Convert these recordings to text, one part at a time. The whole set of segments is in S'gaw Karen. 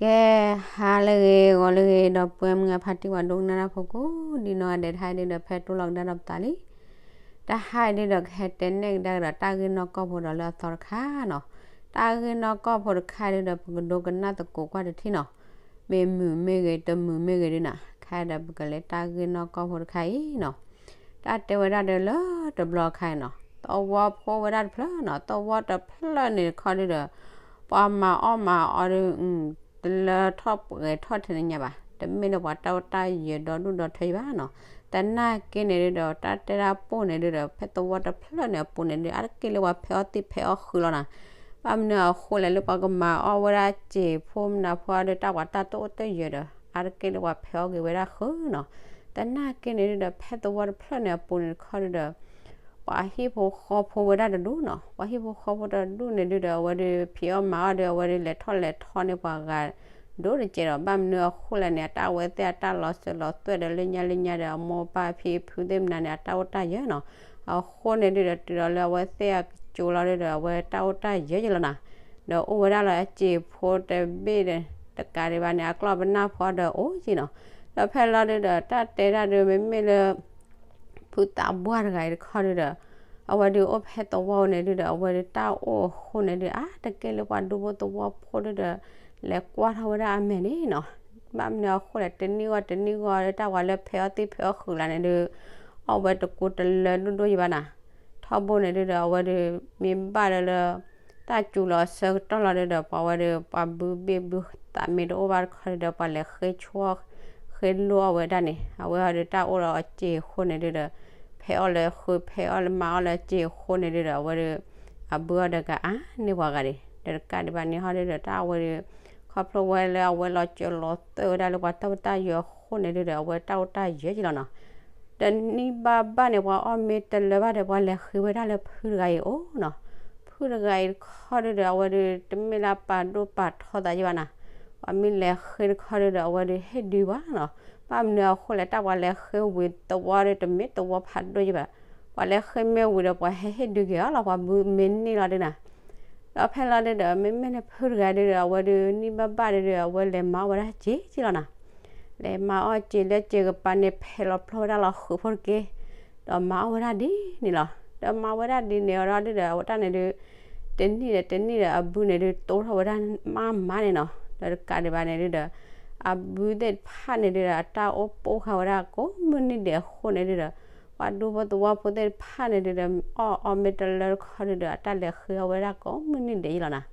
ကဲ, ဟါလၢအဂ့ၤ ဂီၤလၢအဂ့ၤ ဒီပုၢ်ဝဲၢ်မုၣ်ခွါ ဖါတံၢ် ပှၤဒိကနၣ်တၢ်ဖိကိးဒံနီၢ်ဂၤဒဲး, တဟါအံၤဒုဒီး ဖဲတိၢ်လီၤကဒါဒီးပသးလံ. တဟါအံၤဒုဒီး ကဟဲတဲနဲၣ်ကဒါကဒီးတၢ်ဂ့ၢ်နီၢ်ကီၢ်ဖိဒီးလၢအသီတခါနီၤ. တၢ်ဂ့ၢ်နီၢ်ကီၢ်ဖိတခါဒုဒီး ပကဒိကနၣ်သကိးကွၢ်တထံၣ်နီၤ. မ့ၢ်မုာ်မ့ၢ်ဂ့ၤ တမုာ်မ့ၢ်ဂ့ၤဒုနီၤ, ခဲအံၤဒီးပကလဲၤတၢ်ဂ့ၢ်နီၢ်ကီၢ်ဖိတခါအံၤနီၤ. တၢ်တဲဝဲဒၣ်ဒီးလၢတဘျီအခါအံၤနီၤ, သဝီဖိဝဲဒၣ်တဖျၢၣ်နီၤ, သဝီတဖျၢၣ်န့ၣ်တခီဒုဒီး ပှၤမၤအီၣ်မၤအီဒု တလၢထီၣ်ပှဲၤထီၣ်ထဲန့ၣ်ညါဘၣ်, တမ့ၢ်လၢပှၤတၢ်အိၣ်တၢ်ယၢၤဒီဒူၣ်ဒီထၢယံၤဘၣ်နီၤ. သနာ်က့န့ၣ်ဒုဒီး တၢ်တဲတၢ်ပိၢ်န့ၣ်ဒုဒီး ဖဲသဝီတဖျၢၣ်န့ၣ်အပူၤန့ၣ်ဒု အါတက့ၢ်လၢပှၤဖဲးအီၣ်သ့ၣ်ဖဲးအီၣ်ဃုာ်လီၤနီၤ. ဘၣ်မနုၤအဃိလဲၣ် လၢပှၤကမၤအီၣ်ဝဲဒၣ်စံာ်ဖိမနုၤဖိဒီး တၢ်ပှၤတၢ်တအိၣ်တၢ်ယၢၤဒီး အါတက့ၢ်လၢပှၤဖဲးအီၣ်က့ၤဝဲဒၣ်ဃုာ်နီၤ. သနာ်က့န့ၣ်ဒုဒီး ဖဲသဝီတဖျၢၣ်န့ၣ်အပူၤန့ၣ်တခီဒုဒီး ပှၤဟံၣ်ဖိဃီဖိဝဲဒၣ်တဒူၣ်နီၤ. ပှၤဟံၣ်ဖိဃီဖိတဒူၣ်န့ၣ်ဒုဒီး အဝဲဒုးဖံးအီၣ်မၤအီၣ်ဒီး အဝဲဒုးလဲၤထီၣ်လဲၤထီန့ၢ်ပှၤဂၤဒိၣ်တကဲးဒီး ဘၣ်မနုၤအဃိလဲၣ်န့ၣ် အတၢ်အဝဲသ့ၣ်အတၢ်လီၤစၢၤလီၤသွဲၣ်ဒီး လၢညါလၢညါဒီး အမိၢ်ပၢ်ဖံဖုသ့ၣ်မနုၤန့ၣ် အတၢ်အိၣ်တၢ်ယၢၤနီၤ. အဃိန့ၣ်ဒုဒီး တုၤဒီးလၢအဝဲသ့ၣ်အကစူၤလီၤဒုဒီး အဝဲတၢ်အိၣ်တၢ်ယၢၤယံၤလီၤနီၤ. ဒီးအိၣ်ဝဲဒၣ်လၢအစံာ်ဖိတဘ့ၣ်ဒီး တကးဒံးဘၣ်န့ၣ် အကျီၢ်ပနၢ်ဖိဒီးအိၣ်ယံၤနီၤ. ဒီးဖဲလီၤဒုဒီး တၢ်တဲတၢ်ဒု မ့မ့ၢ်လၢ ဖုသးပှၢ်တဂၤအံၤတခီဒုဒီး အဝဲဒုးအိၣ်ဖဲသဝီန့ၣ်ဒုဒီး အဝဲဒုးတၢ်အိၣ်အဃိန့ၣ်ဒု အါတက့ၢ်လၢပှၤဒူဖိသဝီဖိဒုဒီး လဲၤကွၢ်ထီၣ်ဝဲဒၣ်အမဲာ်န့ၣ်နီၤ. ဘၣ်မနုၤအဃိလဲၣ် တနံၣ်ဂီၢ်တနံၣ်ဂီၢ်ဒီး တၢ်ပှၤလၢဖဲးအီၣ်သ့ၣ်ဖဲးအီၣ်ဃုာ်လၢန့ၣ်ဒု အီၣ်ဝဲတကိးတလၢဒိၣ်ဒိၣ်ယံၤဘၣ်နီၤ. ထီဘိန့ၣ်ဒုဒီး အဝဲဒုးမ့ၢ်ဘၣ်လၢလၢ တၢ်စူၤလီၤအဆၢကတီၢ်လီၤဒုဒီး ပှၤဝဲဒုး ပှၤဘုဘ့ၣ်ဘုသးမ့ၢ်တအိၣ်ဘၣ်တခီဒုဒီး ပှၤလဲၤဃ့ဆိ ဃ့လိၢ်အီၣ်ဝဲဒၣ်န့ၣ် အဝဲဟီဒုးတၢ်အိၣ်ဒီးအစ့အဃိန့ၣ်ဒုဒီး ဖဲးအီၣ်လၢဃု ဖဲးအီၣ်လၢမၤအီၣ်လၢအစ့အဃိန့ၣ်ဒုဒီး အဝဲဒုး အဘုအီၣ်ဒီးကအါန့ၢ်ပှၤဂၤဒံး ဒီးတကးဒံးဘၣ်န့ၣ်ဟီဒုဒီး တၢ်အဝဲဒုး ခီဖျိဝဲလၢအဝဲလီၤစၢၤလီၤသွဲၣ်ဝဲဒၣ်လၢပှၤတၢ်အိၣ်တၢ်ယၢၤအဃိန့ၣ်ဒုဒီး အဝဲတၢ်အိၣ်တၢ်ယၢၤယံၤလီၤနီၤ. တနံၣ်ဘၣ်ဘၣ်န့ၣ် ပှၤအီၣ်မ့ၢ်တလၢဘၣ်ဒီး ပှၤလဲၤဃ့ဝဲဒၣ်လၢဖုတဂၤအံၤအအိၣ်နီၤ. ဖုတဂၤအံၤတခီဒုဒီး အဝဲဒုး တမ့ၢ်လၢပာ်ဒိၣ်ပာ်ထီသးယံၤဘၣ်နီၤ. ပှၤမ့ၢ်လဲၤဃ့တခီဒုဒီး အဝဲဒုးဟ့ၣ်ဒုးပှၤနီၤ. ဘၣ်မနုၤအဃိလဲၣ် တၢ်ပှၤလဲၤဃ့ဝံၤသဝီဒီး တမ့ၢ်သဝီဖးဒိၣ်ယံၤဘၣ်. ပှၤလဲၤဃ့မ့ၢ်ဝံၤဒီး ပှၤဟဲဟ့ၣ်ဒုးက့ၤအီၤလီၤ ပှၤဘုမ့ၢ်န့ၢ်လီၤဒုနီၤ. ဒီးဖဲလီၤဒုဒီး မ့မ့ၢ်လၢဖုတဂၤဒုဒီး အဝဲဒုး နံၣ်ဘၣ်ဘၣ်ဒုဒီး အဝဲလဲၤမၤအီၣ်ဝဲဒၣ်စ့က့လီၤနီၤ. လဲၤမၤအီၣ်စ့လၢစ့ကပၤန့ၣ် ဖဲးလီၤပျီၢ်ဝဲဒၣ်လီၤဃုာ်ဖိတက့ၢ်. ဒီးမၤအီၣ်ဝဲဒၣ်ဒ်န့ၣ်လီၤ. ဒီးမၤဝဲဒၣ်ဒ်န့ၣ်အီၤဒီးဒုဒီး အဝဲတၢ်န့ၣ်ဒု တနံၣ်ဒီးတနံၣ်ဒီး အဘုန့ၣ်ဒု တိၢ်ထီၣ်ဝဲဒၣ်မးမးန့ၣ်နီၤ. ဒီးတကးဒံးဘၣ်န့ၣ်ဒုဒီး အဘုသ့ၣ်တဖၣ်န့ၣ်ဒုဒီး အတၢ်အိၣ်ပိၢ်ဃာ်ဝဲဒၣ်ကိးမုၢ်နံၤဒဲးအဃိန့ၣ်ဒုဒီး ပှၤဒူဖိသဝီဖိသ့ၣ်တဖၣ်န့ၣ်ဒုဒီး အီၣ်အီမ့ၢ်တလၢတခီဒုဒီး အတၢ်လဲၤဃ့အီၣ်ဝဲဒၣ်ကိးမုၢ်နံၤဒဲးယံၤလီၤနီၤ.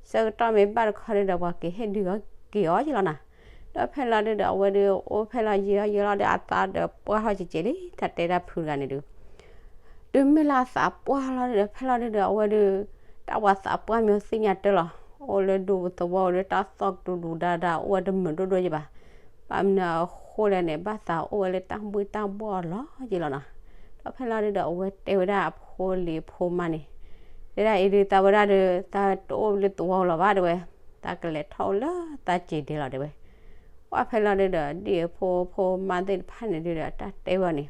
ဆၢကတီၢ်မ့ၢ်ဘၣ်တခီဒုဒီး ပှၤက့ၤဟ့ၣ်ဒုးက့ၤအီၤယံၤလီၤနီၤ. ဒီးဖဲလီၤဒုဒီး အဝဲဒုးအိၣ်ဖဲလီၤယံာ်ထီၣ်ယံာ်လီၤဒီး အသးဒီးပှၢ်ထီၣ်ကကဲးလံ တၢ်တဲဒၣ်ဖုတဂၤန့ၣ်ဒု တုၤမ့ၢ်လၢအသးပှၢ်လီၤဒုဒီး ဖဲလီၤဒုဒီး အဝဲဒုး တၢ်ပှၤသးပှၢ်မ့ၢ်သ့ၣ်ညါတၢ်လီၤ. အိၣ်လၢဒူသဝီအိၣ်ဒီး တၢ်သီၣ်ကတူၤဒူၤဒါဒါ အိၣ်ဝဲတမုာ်ဒိၣ်ဒိၣ်ယံၤဘၣ်. ဘၣ်မနုၤအဃိလဲၣ်န့ၣ် ဘၣ်သးအိၣ်ဝဲလၢတၢ်ဘှ့ၣ်တၢ်ဘှီၣ်အလီၢ်ယံၤလီၤနီၤ. ဒီးဖဲလီၤဒုဒီး အဝဲတဲဝဲဒၣ်အဖိလံၤအဖိမါန့ၣ် တဲဒၣ်အံၤဒု သးဝဲဒၣ်ဒီး သးတအိၣ်လၢသဝီလီၤဘၣ်တဲဝဲ, သးကလဲၤထီၣ်အိၣ်လၢသးစ့ဒဲလီၤတဲဝဲ. ပှၢ်ဖဲလီၤဒုဒီး ဒ်အဖိဖိမါသ့ၣ်တဖၣ်န့ၣ်ဒုဒီး တၢ်တဲဝဲအီၤန့ၣ်,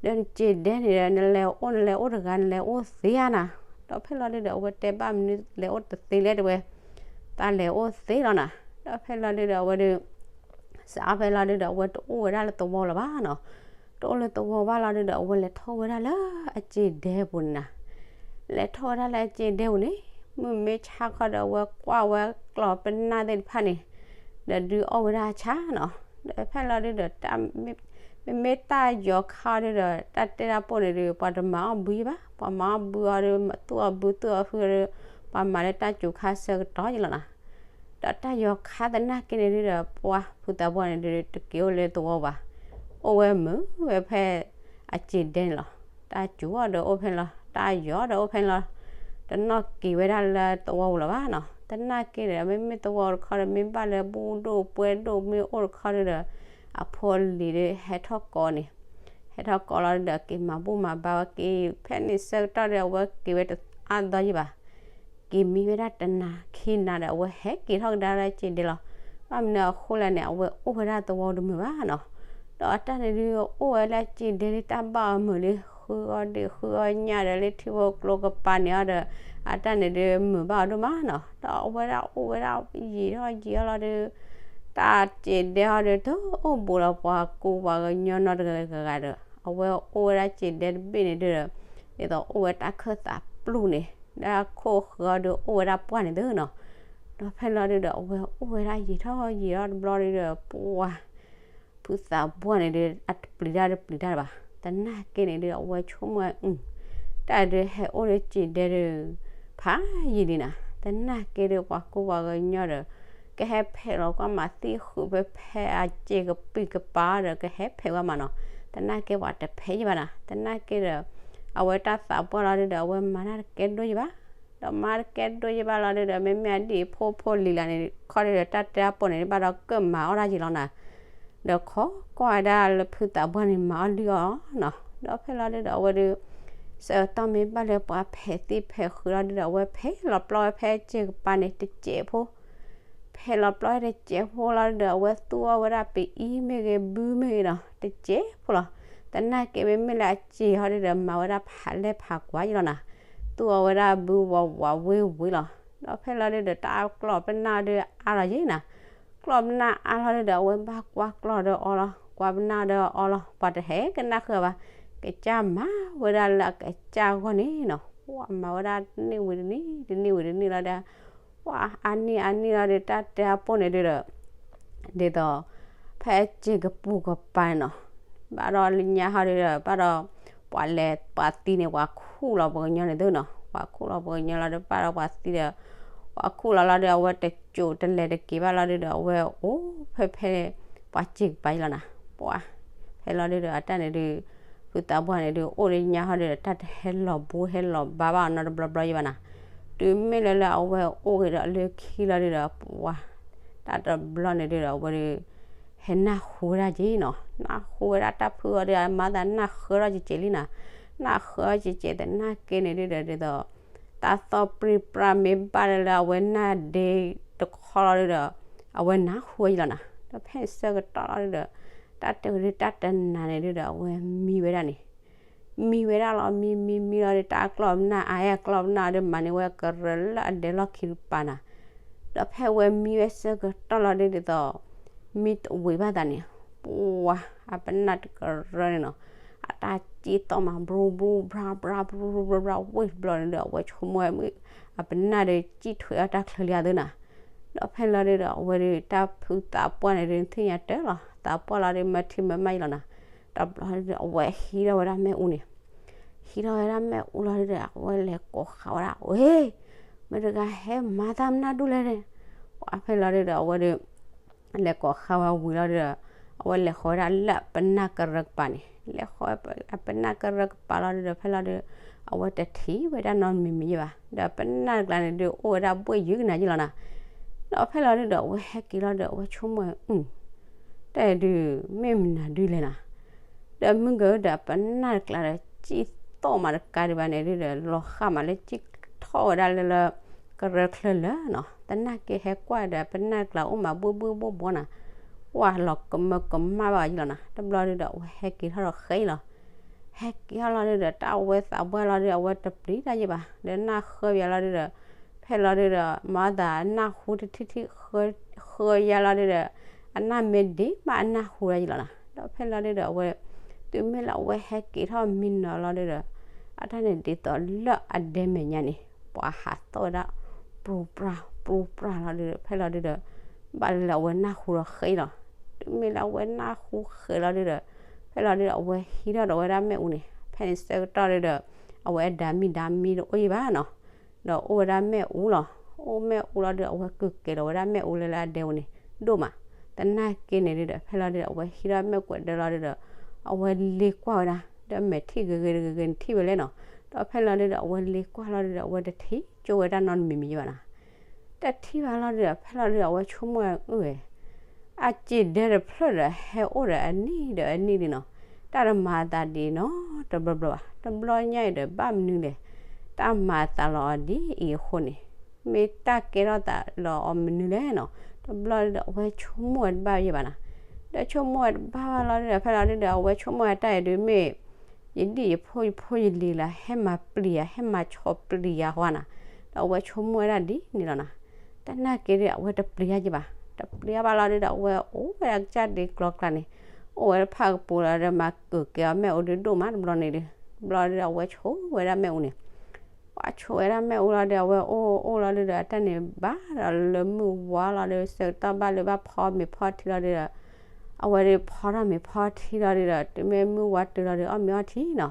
ဒီးနစ့ဒဲန့ၣ်ဒီး နလဲၤအိၣ် နလဲၤအိၣ်တဂၤ နလဲၤအိၣ်သ့ဧါနီၤ. ဒီးဖဲလီၤဒုဒီး အဝဲတဲဘၣ်မနုၤလဲၤအိၣ်တသ့လဲၣ်တဲဝဲ, သးလဲၤအိၣ်သ့လီၤနီၤ. ဒီးဖဲလီၤဒုဒီး အဝဲဒုး စးဖဲလီၤဒုဒီး အဝဲတအိၣ်ဝဲဒၣ်လၢသဝီလၢၤဘၣ်နီၤ. တအိၣ်လၢသဝီဘၣ်လီၤဒုဒီး အဝဲလဲၤထီၣ်ဝဲဒၣ်လၢအစ့ဒဲပူၤန့ၣ်နီၤ. လဲၤထီၣ်ဝဲဒၣ်လၢအစ့ဒဲပူၤန့ၣ် မုၢ်မ့ၢ်ဆါခီဒီး အဝဲကွၢ်ဝဲကျီၢ်ပနၢ်သ့ၣ်တဖၣ်န့ၣ် ဒီးဒုးအီၣ်ဝဲဒၣ်အဆၣ်နီၤ. ဒီးဖဲလီၤဒုဒီး မ့မ့ၢ်တၢ်ယီၤခါအီၤဒုဒီး တၢ်တဲတၢ်ပိၢ်န့ၣ်ဒုး ပှၤတမၤအီၣ်ဘုယံၤဘၣ်, ပှၤမၤအီၣ်ဘုအီၤဒီး သူၣ်အီၤဘုသူၣ်အီၤဟုဒီး ပှၤမၤလၢတၢ်စူၤခါဆၢကတီၢ်ယံၤလီၤနီၤ. ဒီးတၢ်ယီၤခါသနာ်က့န့ၣ်ဒုဒီး ပှၢ်ဖုသးပှၢ်န့ၣ်ဒု တက့ၤအိၣ်လၢသဝီဘၣ်, အိၣ်ဝဲမုာ်ဝဲဖဲအစ့ဒဲန့ၣ်လီၤ. တၢ်စူၤအီၤဒီးအိၣ်ဖဲန့ၣ်လီၤ, တၢ်ယီၤဒီးအိၣ်ဖဲန့ၣ်လီၤ. တနီၣ်က့ၤဝဲဒၣ်လၢသဝီပူၤလၢၤဘၣ်နီၤ. သနာ်က့ဒီး မ့မ့ၢ်သဝီတခီဒီး မ့ၢ်ဘၣ်လၢဘူၣ်ဒိၣ်ပှဲၤဒိၣ်မ့ၢ်အိၣ်တခီဒုဒီး အဖိအလံၤဒုးဟဲထီၣ်ကိးန့ၣ်, ဟဲထီၣ်ကိးလီၤဒုဒီး က့ၤမၤဘူၣ်မၤဘါဝဲက့ၤ ဖဲန့ၣ်ဆၢကတီၢ်ဒီး အဝဲက့ၤဝဲတအါသီယံၤဘၣ်. က့ၤမံဝဲဒၣ်တနၤခံနၤဒီး အဝဲဟဲက့ၤထီၣ်ကဒါလၢအစ့ဒဲလီၤ. ဘၣ်မနုၤအဃိလဲၣ်န့ၣ် အဝဲအိၣ်ဝဲဒၣ်သဝီတမုာ်ဘၣ်နီၤ. ဒီးအတၢ်န့ၣ်ဒု အိၣ်ဝဲလၢအစ့ဒဲလံ တၢ်ဘၣ်အီၤမုာ်လံ ဃုအီၣ်ဒ့ၣ်ဃုအီၣ်ညၣ်ဒီး လၢထံဖိကျိကပၤန့ၣ်အီၤဒီး အတၢ်န့ၣ်ဒုးမုာ်ဘၣ်အီၤဒိၣ်မးနီၤ. ဒီးအဝဲဒၣ်အိၣ်ဝဲဒၣ်ယံာ်ထီၣ်ယံာ်ထီၣ်လီၤဒုး တၢ်စံးဒဲဟီဒုး တအိၣ်ဘူးလီၤပှၤကူပှၤကညီနီတဂၤဂၤဒီး အဝဲအိၣ်ဝဲဒၣ်စံးဒဲတဘ့ၣ်န့ၣ်ဒုးဒီး ဒ်သိးအိၣ်ဝဲတၢ်ခၢၣ်သးပျူၢ်န့ၣ် ဒ်ခိၣ်ဃၢၤအီၤဒုးအိၣ်ဝဲဒၣ်ပှၢ်န့ၣ်သုနီၤ. ဒီးဖဲလီၤဒုးဒီး အဝဲအိၣ်ဝဲဒၣ်ယံာ်ထီၣ်ယံာ်ထီၣ်တဘျီဒုးဒီး ပှၤ ဖုသးပှၢ်န့ၣ်ဒုး အတပျံၤတၢ်တပျံၤတၢ်ဘၣ်. သနာ်က့န့ၣ်ဒုး အဝဲဆိကမိၣ်အ တၢ်ဒုးဟဲအိၣ်လၢစံးဒဲဒုး ဖးယံာ်လံနီၤ. သနာ်က့ဒုး ပှၤကူပှၤကညီဒီး ကဟဲဖဲးလီၤကွၢ်မးသံဃုာ်ဖဲဖဲအစ့ကပံၤကပၤဒီး ကဟဲဖဲးဝဲမးနီၤ. သနာ်က့ပှၤတဖဲးယံၤဘၣ်နီၤ. သနာ်က့ဒီး အဝဲတၢ်သးပှၢ်လီၤဒုးဒီး အဝဲမၤတၢ်တကဲဒိၣ်ယံၤဘၣ် ဒီးမၤတကဲဒိၣ်ယံၤဘၣ်လီၤဒုးဒီး မ့မ့ၢ်အဒံၣ်ဖိဖိလံၤလၢ်န့ၣ် ခီဒုးဒီး တၢ်တဲအပိၢ်န့ၣ် ဘၣ်ဒီးကၢၣ်မၤအီၣ်တၢ်ယံၤလီၤနီၤ. ဒီးခိးကွၢ်ဝဲဒၣ်လၢဖုသးပှၢ်န့ၣ် မၤအီၣ်လုၢ်အီၣ်နီၤ. ဒီးဖဲလီၤဒုးဒီး အဝဲဒုး ဆၢကတီၢ်မ့ၢ်ဘၣ်လၢပှၤဖဲးသံဖဲးဃုာ်လီၤဒုးဒီး အဝဲဖဲးလီၤပျီဝဲဖဲစ့ကပၤန့ၣ် တစဲးဖိ ဖဲးလီၤပျီဝဲတစဲးဖိလီၤဒုးဒီး အဝဲသူၣ်အီၣ်ဝဲဒၣ်ပအံၤမ့ၢ်ဂ့ၤ ဘုမ့ၢ်ဂ့ၤနီၤ တစဲးဖိလီၤ. သနာ်က့မ့မ့ၢ်လၢအစ့ဟီဒုးဒီး မၤဝဲဒၣ်ဖးလဲၢ်ဖးကွၢ်ယံၤလီၤနီၤ. သူၣ်အီၣ်ဝဲဒၣ်ဘုဝးဝးဝ့ၢ်ဝ့ၢ်လီၤ. ဒီးဖဲလီၤဒုးဒီး တၢ်ကျီၢ်ပနၢ်ဒုးအါလီၤယံၤနီၤ. ကျီၢ်ပနၢ်အါလီၤဒုးဒီး အဝဲဘၣ်ကွၢ်ကျီၢ်ဒီးအီလီၤ ကွၢ်ပနၢ်ဒီးအီလီၤ ပှၤတဟဲကနၣ်ဃုာ်ဘၣ်. ကစၢ်မၤဝဲဒၣ်လၢအကစၢ်အဂီၢ်န့ၣ်နီၤ ပှၤမၤဝဲဒၣ်တနံၣ်ဝံၤတနံၣ် တနံၣ်ဝံၤတနံၣ်လီၤဒီး ပှၤအါနံၣ်အါနံၣ်လီၤဒီး တၢ်တဲအပိၢ်န့ၣ်ဒုးဒီး ဒ်သိး ဖဲစ့ကပူၤကပၤန့ၣ်နီၤ ဘၣ်ဒီးလၢညါဟီဒုးဒီး ဘၣ်ဒီး ပှၤလဲၤပှၤသံန့ၣ် ပှၤခူၣ်လီၤပှၤကညီန့ၣ်သုနီၤ ပှၤခူၣ်လီၤပှၤကညီလီၤဒီး ဘၣ်ဒီးပှၤသံဒီး ပှၤခူၣ်လီၤလီၤဒီး အဝဲတစိာ်တလဲၤတက့ၤဘၣ်လီၤဒုးဒီး အဝဲအိၣ်ဖဲဖဲ ပှၤစ့ကပၤယံၤလီၤနီၤ ပှၤ ဖဲလီၤဒုးဒီး အတၢ်န့ၣ်ဒုး ဖုသးပှၢ်န့ၣ်ဒုး အိၣ်လၢညါဟီဒုးဒီး တၢ်တဟဲလီၤဘူးဟဲလီၤဘါဘၣ်အီၤနီတဘျီဘျီယံၤဘၣ်နီၤ. တုၤမ့ၢ်လၢလၢအဝဲအိၣ်ဂ့ၤဒီးလၢခံလီၤဒုးဒီး ပှၤ တၢ်တဘျီန့ၣ်ဒုးဒီး အဝဲဒုး ဟဲနၢ်ဟူဝဲဒၣ်က့ၤနီၤ နၢ်ဟူဝဲဒၣ်တၢ်ဖုအီၤဒီး အမၤသးနၢ်ဃၢထီၣ်ကကဲးလံနီၤ နၢ်ဃၢထီၣ်ကကဲးသနာ်က့န့ၣ်ဒုးဒီး ဒ်သိး တၢ်သီၣ်ပြံပြါမ့ၢ်ဘၣ်လၢလၢအဝဲနၢ်ဒ့တခီလီၤဒုးဒီး အဝဲနၢ်ဟူဝဲယံၤလီၤနီၤ. ဒီးဖဲန့ၣ်ဆၢကတီၢ်လီၤဒုးဒီး တၢ်တဲဝဲဒၣ်တၢ်တနၤန့ၣ်ဒုးဒီး အဝဲမံဝဲဒၣ်န့ၣ် မံဝဲဒၣ်လီၤ မံမံမံလီၤဒီး တၢ်ကျီၢ်ပနၢ်အါ ကျီၢ်ပနၢ်ဒုးမၤန့ၢ်ဝဲကရၢလၢအဒဲလီၢ်ခံတပၤနီၤ. ဒီးဖဲဝဲမံဝဲဆၢကတီၢ်လီၤဒုးဒ်သိး မံတဝံၤဘၣ်သးန့ၣ် ပှၤ အပနၢ်တကရၢန့ၣ်နီၤ အတၢ်စံၣ်သီၣ်မး ဘြူဘြူဘြါဘြါဘြူဘြါဘြါ ဝ့ၢ်တဘျီန့ၣ်ဒီး အဝဲဆိကမိၣ်ဝဲမ့ၢ် အပနၢ်ဒီးစံၣ်ထွဲအီၣ်တၢ်ချၢလံအသးနီၤ. ဒီးဖဲလီၤဒုးဒီး အဝဲဒုးတၢ်ဖုသးပှၢ်န့ၣ်ဒုး သ့ၣ်ညါတၢ်လီၤ သးပှၢ်လီၤဒုး မၤထံမၤမါယံၤလီၤနီၤ. တဘျီဒုးဒီး အဝဲဟံးထီၣ်ဝဲဒၣ်မ့ၣ်အူန့ၣ် ဟံးထီၣ်ဝဲဒၣ်မ့ၣ်အူလီၤဒုးဒီး အဝဲလဲၤကိးဃာ်ဝဲဒၣ် ဝ့ၢ် မတၤတဂၤဟဲမၤတၢ်မနၢ်ဒူၣ်လဲၣ်န့ၣ်. ပှၤဖဲလီၤဒုးဒီး အဝဲဒုး လဲၤကိးဃာ်ဝဲဝံၤလီၤဒုးဒီး အဝဲလဲၤဃီၤဝဲဒၣ်လၢအပနၢ်ကရၢကပၤန့ၣ် လဲၤဃီၤဝဲအပနၢ်ကရၢကပၤလီၤဒုးဒီး ဖဲလီၤဒုး အဝဲတထံၣ်ဝဲဒၣ်နီတမံၤမံၤယံၤဘၣ် ဒီးပနၢ်တကျါန့ၣ်ဒုး အိၣ်ဝဲဒၣ်ဘှ့ၣ်ယုၢ်ကနၤယံၤလီၤနီၤ. ဒီးဖဲလီၤဒုးဒီး အဝဲဟဲက့ၤလီၤဒီး အဝဲဆိကမိၣ်အ တၢ်ဒုး မ့ၢ်မနုၤဒုလဲၣ်နီၤ. ဒီးမုၢ်ကဒီး ပနၢ်တကျါဒီး စံၣ်သီၣ်မးတကးဒံးဘၣ်န့ၣ်ဒုးဒီး လီၤဃၣ်မးလၢစံၣ်ထီၣ်ဝဲဒၣ်လၢလၢ ကရၢချၢလၢာ်နီၤ. သနာ်က့ဟဲကွၢ်ဒီး ပနၢ်တကျါအိၣ်မးဘှ့ၣ်ဘှ့ၣ်ဘှီၣ်ဘှီၣ်နီၤ. ဝဲလီၤကမၢကမၣ်ဘၣ်အီၤယံၤလီၤနီၤ. တဘျီဒုးဒီး အဝဲဟဲက့ၤထီၣ်ဒီးဃဲလီၤ ဟဲက့ၤထီၣ်လီၤဒုးဒီး တၢ်အဝဲသးပှၢ်လီၤဒုး အဝဲတပျံၤတၢ်ယံၤဘၣ် ဒီးနၢ်ဃၢပယီၤလီၤဒုးဒီး ဖဲလီၤဒုးဒီး မၤသးနၢ်ဟူတထံၣ်ထံၣ် ဃၢယါလီၤဒုးဒီး အနၢ်မ့ၢ်ဒ့မးအနၢ်ဟူလီၤယံၤလီၤနီၤ. ဒီးဖဲလီၤဒုးဒီး အဝဲ တုၤမ့ၢ်လၢအဝဲဟဲက့ၤထီၣ်မံနီၤလီၤဒုးဒီး အတၢ်န့ၣ်ဒ်သိးလၢအဒဲမဲာ်ညါန့ၣ် ပှၤဟးသီၣ်ဝဲဒၣ် ပြူပြၢ် ပြူပြၢ်လီၤဒုးဒီး ဖဲလီၤဒုးဒီး ဘၣ်လၢအဝဲနၢ်ဟူဒီးဃဲလီၤ. တုၤမ့ၢ်လၢအဝဲနၢ်ဟူဃဲလီၤဒုးဒီး ဖဲလီၤဒုးဒီး အဝဲဟံးထီၣ်ဒီးဝဲဒၣ်မ့ၣ်အူန့ၣ် ဖဲန့ၣ်ဆၢကတီၢ်ဒုးဒီး အဝဲအဒၣ်မံၣ်ဒၣ်မံတအိၣ်ယံၤဘၣ်နီၤ. ဒီးအိၣ်ဝဲဒၣ်မ့ၣ်အူလီၤ. အိၣ်မ့ၣ်အူလီၤဒုး အဝဲကကဲၤလီၤဝဲဒၣ်မ့ၣ်အူလၢလၢအဒဲအူန့ၣ် ဒိၣ်မး. သနာ်က့န့ၣ်ဒုးဒီး ဖဲလီၤဒုးဒီး အဝဲဟံးထီၣ်မ့ၣ်ကွဲးဒၢလီၤဒုးဒီး အဝဲလ့ကွၢ်ဝဲဒၣ် ဒီးမဲာ်ထံၣ်ဂ့ၤဂ့ၤတဂ့ၤဂ့ၤန့ၣ်ထံၣ်ဝဲလဲၣ်နီၤ. ဒီးဖဲလီၤဒုးဒီး အဝဲလ့ကွၢ်လီၤဒုးဒီး အဝဲတထံၣ်ကၠိဝဲဒၣ်နီတမံၤမံၤယံၤဘၣ်နီၤ. တထံၣ်ဘၣ်လီၤဒုးဒီး ဖဲလီၤဒုးဒီး အဝဲဆိကမိၣ်ဝဲအၢ အစံးဒဲတဖျၢၣ်ဒီး ဟဲအိၣ်ဒီးအနံၣ်ဒီးအနံၣ်ဒုးနီၤ. တၢ်တမၤအသးဒ်နီတဘျီဘျီဘၣ်. တဘျီညါအံၤဒီး ဘၣ်မနုၤလဲၣ်. တၢ်မၤအသးလီၤအီၤဒ်အံၤအဃိန့ၣ် မ့ၢ်တၢ်ကဲထီၣ်သးလီၤအီၤမနုၤလဲၣ်နီၤ. တဘျီဒုးဒီး အဝဲဆိကမိၣ်ဝဲတဘၣ်ယံၤဘၣ်နီၤ. ဒီးဆိကမိၣ်ဝဲတဘၣ်ဘၣ်လီၤဒုးဒီး ဖဲလီၤဒုးဒီး အဝဲဆိကမိၣ်ဝဲတၢ်အံၤဒုးမ့ၢ် ယဒ်ယဖိယဖိယလံၤလၢ ဟဲမၤပျံၤယၤ ဟဲမၤဆီၣ်ပျံၤယၤဃီနီၤ. ဒီးအဝဲဆိကမိၣ်ဝဲဒၣ်ဒ်န့ၣ်လီၤနီၤ. တနာ်က့ဒီး အဝဲတပျံၤယါက့ဘၣ်, တပျံၤယါဘၣ်လီၤဒီး အဝဲအိၣ်ဝဲဒၣ်ကစၢ်ဒ့ကျီကျါန့ၣ်, အိၣ်ဝဲတဖၣ်ကပူၤလီၤဒီး မၤကၢၤကဲအီၤမ့ၣ်အူဒုဒိၣ်မးတဘျီန့ၣ်ဒီး, တဘျီဒီး အဝဲဆိဝဲဒၣ်မ့ၣ်အူန့ၣ် ပှၤဆိဝဲဒၣ်မ့ၣ်အူလီၤဒီး အဝဲအိၣ်အိၣ်လီၤဒီး အတၢ်န့ၣ်ဘၣ်ဒီးလၢမုၢ်ဝါလီၤဒီး ဆၢကတီၢ်ဘၣ်လၢဘၣ်ဖီမ့ၤဖီထံလီၤဒီး, အဝဲဒီးဖီထီၣ်မ့ၤဖီထံလီၤဒီး တုၤမ့ၢ်မုၢ်ဝါတုၤလီၤဒီး အီၣ်မ့ၤအီထံနီၤ.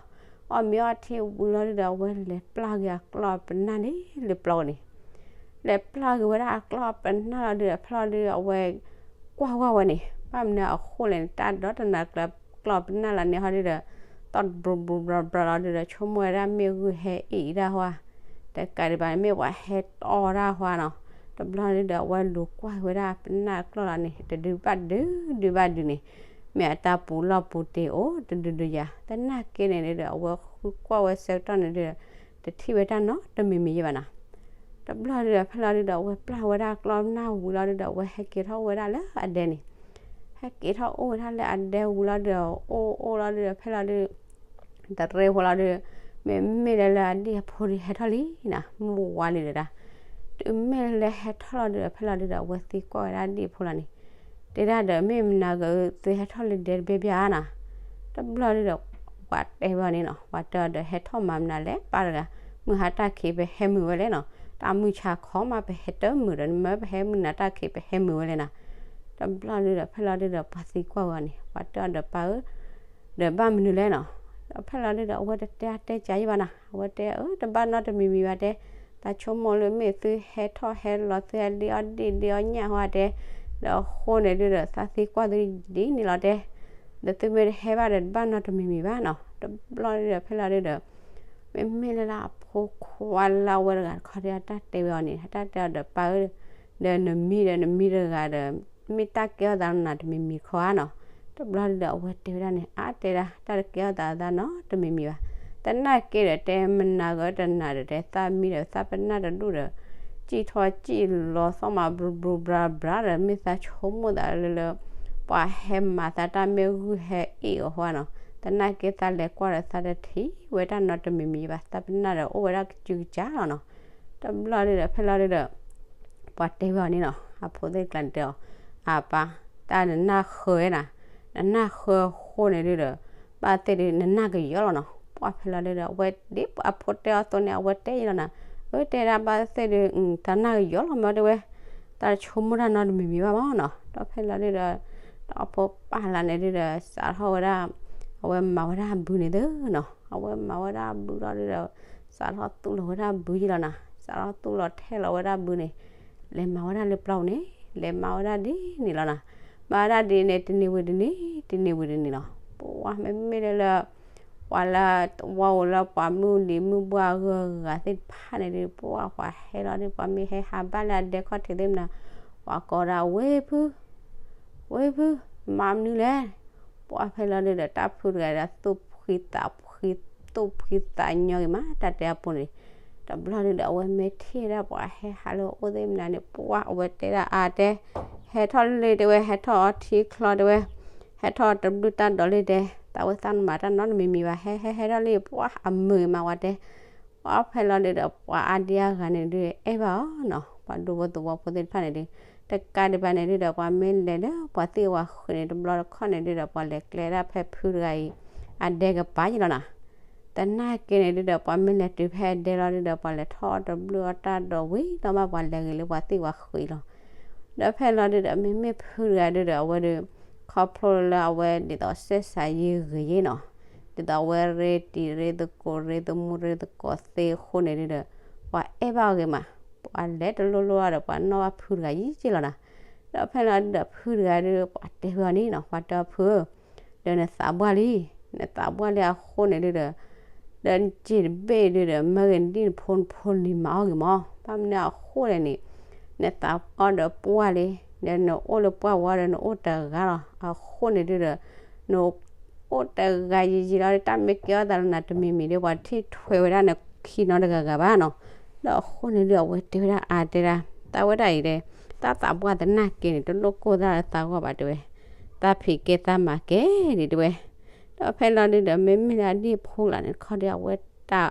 အီၣ်မ့ၤအီထံဝံၤလီၤဒီး အဝဲလဲၤပျၢ်က့ၤအကျီၢ်ပနၢ်န့ၣ်လၢပျီန့ၣ် လဲၤပျၢ်က့ၤဝဲဒၣ်အကျီၢ်ပနၢ်လီၤဒီး အဖဲလီၤဒီး အဝဲကွၢ်ဝဲန့ၣ် ဘၣ်မနုၤအဃိလဲၣ်န့ၣ် တၢ်ဒီတနၤကျၢၤကျီၢ်ပနၢ်လီၤန့ၣ်ဟီဒီး တီၢ်ဘြူၤဘြူၤဘြီၤဘြီၤလီၤဒီး ဆိကမိၣ်ဝဲဒၣ်မ့ၢ်ဂုၢ်ဟဲအ့ၣ်တၢ်ဟါ, တကးဒံးဘၣ်န့ၣ် မ့ၢ်ပှၤဟဲတီၢ်တၢ်ဟါနီၤ. တဘျီဒီး အဝဲလူၤကွၢ်ဝဲဒၣ်ပနၢ်ကျီၢ်လီၤန့ၣ် တဒုဘၣ်ဒု ဒုဘၣ်ဒုန့ၣ် မ့ၢ်အတၢ်ပူၤလီၢ်ပူၤတ့ၢ်အိၣ်တဒုဒုယၤ. တနာ်က့န့ၣ်ဒီး အဝဲဃုကွၢ်ဝဲဆၢကတီၢ်န့ၣ်ဒီး တထံၣ်ဝဲတၢ်နီတမံၤမံၤယဲဘၣ်နီၤ. တဘျီဒီး ဖဲလီၤဒီး အဝဲပျၢ်ဝဲဒၣ်ကျီၢ်ပနၢ်ဝံၤလီၤဒီး အဝဲဟဲက့ၤထီၣ်အိၣ်ဝဲဒၣ်လၢအဒဲန့ၣ်, ဟဲက့ၤထီၣ်အိၣ်ဝဲဒၣ်လၢအဒဲဝံၤလီၤဒီး အိၣ်အိၣ်လီၤဒီး ဖဲလီၤဒီး တရ့ဖိလီၤဒီး မ့မ့ၢ်လၢလၢအဒံၣ်အဖိဒီးဟဲထီၣ်လံနီၤ, မုၢ်ဝါလံဒီးဒၣ်, တုၤမ့ၢ်လၢဟဲထီၣ်လီၤဒီး ဖဲလီၤဒီး အဝဲသံကွၢ်ဝဲဒၣ်ဒံၣ်ဖိလီၤန့ၣ်, တဲဒၣ်ဒီး မ့ၢ်မနုၤဂ့ၤ သုဟဲထီၣ်လၢဒဲတဘ့ၣ်ဘၣ်နီၤ. တဘျီဒီး ပှၤတဲဝဲအီၤန့ၣ်နီၤ, ပှၤတဲအီၤဒီး ဟဲထီၣ်မၤမနုၤလဲၣ် ပၢ်တဂၤ, မုၢ်ဟါတၢ်ခံးပဟဲမုာ်ဝဲလဲၣ်နီၤ, တၢ်မုၢ်ဆါခီမး ပဟဲတမုာ်ဒီး နမ့ၢ်ပဟဲမုၢ်နၤတၢ်ခံး ပဟဲမုာ်ဝဲလဲၣ်နီၤ. တဘျီဒီး ဖဲလီၤဒီး ပှၤသံကွၢ်ဝဲအီၤန့ၣ် ပှၤတဲအီၤဒီး ပၢ်ဧၢ ဒီးဘၣ်မနုၤလဲၣ်နီၤ. ဒီးဖဲလီၤဒုဒီး အဝဲတတဲအါတဲကးယံၣ်ဘၣ်နီၤ, အဝဲတဲအၢ တဘၣ်နီတမံၤမံၤဘၣ်တဲ, တၢ်ဆိကမိၣ်လၢမ့ၢ်သုဟဲထီၣ်ဟဲလီၤ သုဟဲဒ့အီၣ်ဒ့ၣ်ဒ့အီၣ်ညၣ်ဟါတဲ, ဒီးအဃိန့ၣ်ဒုဒီး သးသံကွၢ်သုဒ်န့ၣ်လီၤတဲ, ဒီးသုမ့ၢ်တဟဲဘၣ်ဒီး တဘၣ်နီတမံၤမံၤဘၣ်နီၤ. တဘျီဒုဒီး ဖဲလီၤဒုဒီး မ့မ့ၢ်လၢလၢအဖိခွါလၢအဝဲတဂၤတခီဒီး အတၢ်တဲဝဲအီၤန့ၣ် အတၢ်တဲအီၤဒီး ပၢ်ဧၢ ဒီးနမံဒီးနမံတဂၤဒီး မ့ၢ်တၢ်ကဲထီၣ်သးနီတမံၤမံၤတခီဧါနီၤ. တဘျီဒုဒီး အဝဲတဲဝဲဒၣ်န့ၣ် အါတဲဒၣ် တၢ်တကဲထီၣ်သးသးနီတမံၤမံၤဘၣ်. တနာ်က့ဒီး တဲမနၤဂ့ၤတနၤဒီး တဲသးမံဒီးသးပနၢ်တဒူၣ်ဒီး စံၣ်ထီၣ်စံၣ်လီၤသီၣ်မး ဘြူၤဘြူၤဘြါဘြါဒီး မ့ၢ်သးဆိကမိၣ်သးလၢလၢ ပှၤဟဲမၤသးတၢ်မ့ၢ်ဂုၢ်ဟဲအ့ၣ်အီၤဟါနီၤ. တနာ်က့သးလဲၤကွၢ်ဒီး သးတထံၣ်ဝဲတၢ်နီတမံၤမံၤဘၣ်, သးပနၢ်ဒီးအိၣ်ဝဲဒၣ်ကစုကစၢ်လီၤနီၤ. တဘျီဒုဒီး ဖဲလီၤဒုဒီး ပှၤတဲဝဲအီၤန့ၣ်နီၤ, အဖိသ့ၣ်တကျါန့ၣ်တဲအီၤ, အပၢ်, တၢ်နနၢ်ဃၢဝဲနီၤ, နနၢ်ဃၢအဃိန့ၣ်ဒုဒီး ဘၣ်သ့ၣ်ဒု နနၢ်ကယီၤလီၤနီၤ. ပှၤဖဲလီၤဒုဒီး အဝဲဒ်အဖိတဲအီၤအသိးန့ၣ် အဝဲတဲယံာ်လီၤနီၤ, အၢ တဲဒၣ်ဘၣ်သ့ၣ်ဒု တၢ်နၢ်ကယီၤလီၤမ့ၢ်တဲဝဲ, တၢ်ဆိကမိၣ်တၢ်နီတမံၤမံၤဘၣ်မးနီၤ. ဒီးဖဲလီၤဒုဒီး ဒီးအဖိပာ်လၢ်န့ၣ်ဒုဒီး စးထီၣ်ဝဲဒၣ် အဝဲမၤဝဲဒၣ်အဘုန့ၣ်သ့နီၤ, အဝဲမၤဝဲဒၣ်အဘုလီၤဒုဒီး စးထီၣ်သူၣ်လီၤဝဲဒၣ်အဘုယံာ်လီၤနီၤ, စးထီၣ်သူၣ်လီၤထဲလီၤဝဲဒၣ်အဘုန့ၣ် လဲၤမၤဝဲဒၣ်လၢပျီပူၤန့ၣ် လဲၤမၤဝဲဒၣ်ဒ်န့ၣ်လီၤနီၤ. မၤဝဲဒၣ်ဒ်န့ၣ် တနံၤဝံၤတနံၤ တနံၤဝံၤတနံၤလီၤ. ပှၤမ့မ့ၢ်လၢလၢ ပှၤလၢတဝီဧိၤလၢပှၤမုၢ်လံၤမုၢ်ဘှၢ်အဂုၤအဂၤသ့ၣ်တဖၣ်န့ၣ်ဒု ပှၤပှၤဟဲလီၤဒု ပှၤမ့ၢ်ဟဲဟးဘၣ်လၢအဒဲခီၣ်ထံးသ့ၣ်မနၤ ပှၤကိးဒၣ်ဝ့ၢ်ဖု ဝ့ၢ်ဖု မၤမနုၤလဲၣ်. ပှၤဖဲလီၤဒုဒီး တၢ်ဖုတဂၤဒီး သူၣ်ဖှံသးဖှံ သူၣ်ဖှံသးညီဂ့ၤမး တၢ်တဲအပူၤန့ၣ်, တဘျီဒုဒီး အဝဲမ့ၢ်ထံၣ်ဝဲဒၣ်ပှၤဟဲဟးလၢအအိၣ်သ့ၣ်မနၤန့ၣ် ပှၤအဝဲတဲဒၣ်အါတဲ, ဟဲထီၣ်လံတဲဝဲ ဟဲထီၣ်အီထံချီတဲဝဲ, ဟဲထီၣ်တဘျုးတၢ်ဒိးလံတဲ, သးဝဲသးနမၤတၢ်နီတမံၤမံၤဘၣ် ဟဲဟဲဟဲထီၣ်လံ ပှၤအမုာ်ဂ့ၤမးဝဲတဲ ပှၤဖဲလီၤဒုဒီး ပှၤအါဒံအါဂၤန့ၣ်ဒု အဲၣ်ဘၣ်အီၤနီၤ, ပှၤဒူဖိသဝီဖိသ့ၣ်တဖၣ်န့ၣ်ဒု, တကးဒံးဘၣ်န့ၣ်ဒုဒီး ပှၤမ့ၢ်လဲၤလၢပှၤသံၣ်ဝၤဃံးန့ၣ် တဘျီတခီၣ်န့ၣ်ဒုဒီး ပှၤလဲၤကျဲဒၣ်ဖဲဖုတဂၤအံၤ အဒဲကပၤယံာ်လီၤနီၤ. တနာ်က့န့ၣ်ဒုဒီး ပှၤမ့ၢ်လဲၤတုၤဖဲအဒဲလီၤဒုဒီး ပှၤလဲၤထီၣ်အီၣ်တဘျုးအီၣ်တၢ်ဒိးဝံၤဒီးမး ပှၤလဲၤဂ့ၤလၢပှၤသံၣ်ဝၤဃံးလီၤ. ဒီးဖဲလီၤဒုဒီး မ့မ့ၢ်ဖုတဂၤဒုဒီး အဝဲဒု ခီဖျိလၢအဝဲဒ်သိး ဆက်ဆံရေး ဂ့ၤယ့ၣ်နီၤ, ဒ်သိးအဝဲရ့တံၤရ့သကိး ရ့သမူရ့သကိးသ့အဃိန့ၣ်ဒုဒီး ပှၤအဲၣ်ဘၣ်အီၤဂ့ၤမး, ပှၤလဲၤတလိၣ်လိၣ်ဒီး ပှၤနီၣ်ဘၣ်ဖုတဂၤယံာ်ယံာ်လီၤနီၤ. ဒီးဖဲလီၤဒုဒီး ဖုတဂၤဒု ပှၤတဲဝဲအီၤန့ၣ်နီၤ, ပှၤတဲအီၤဖုဧၢ ဒီးနသးပှၢ်လံ, နသးပှၢ်လံအဃိန့ၣ်ဒုဒီး ဒီးနစ့တဘ့ၣ်ဒုဒီး မ့ၢ်ဂ့ၤနဒံၣ်နဖိနဖိလံၤမၤအီၣ်ဂ့ၤမး, ဘၣ်မနုၤအဃိလဲၣ်န့ၣ် နသးအီၣ်ဒီးပှၢ်လံ, ဒီးနအိၣ်လၢပှၢ်ဝဲဒီးနအိၣ်တဂၤလီၤ, အဃိန့ၣ်ဒုဒီး နအိၣ်တဂၤယံာ်ယံာ်လီၤ, တၢ်မ့ၢ်ကဲထီၣ်သးလၢနၤတမံၤမံၤဒီး ပှၤတထံၣ်ထွဲဝဲဒၣ်နခံနီတဂၤဂၤဘၣ်နီၤ. ဒီးအဃိန့ၣ်ဒု အဝဲတဲဝဲဒၣ်အါတဲဒၣ်, သးဝဲဒၣ်အံၤဒီး တၢ်သးပှၢ်တနာ်က့န့ၣ် တလိၣ်ကိၢ်သးလၢသးဂီၢ်ဘၣ်တဲဝဲ, သးဖံးကဲသးမၤကဲဒံးတဲဝဲ. ဒီးဖဲလီၤဒုဒီး မ့မ့ၢ်လၢအဒံၣ်ဖိလၢ်န့ၣ်တခီဒီး အဝဲတၢ်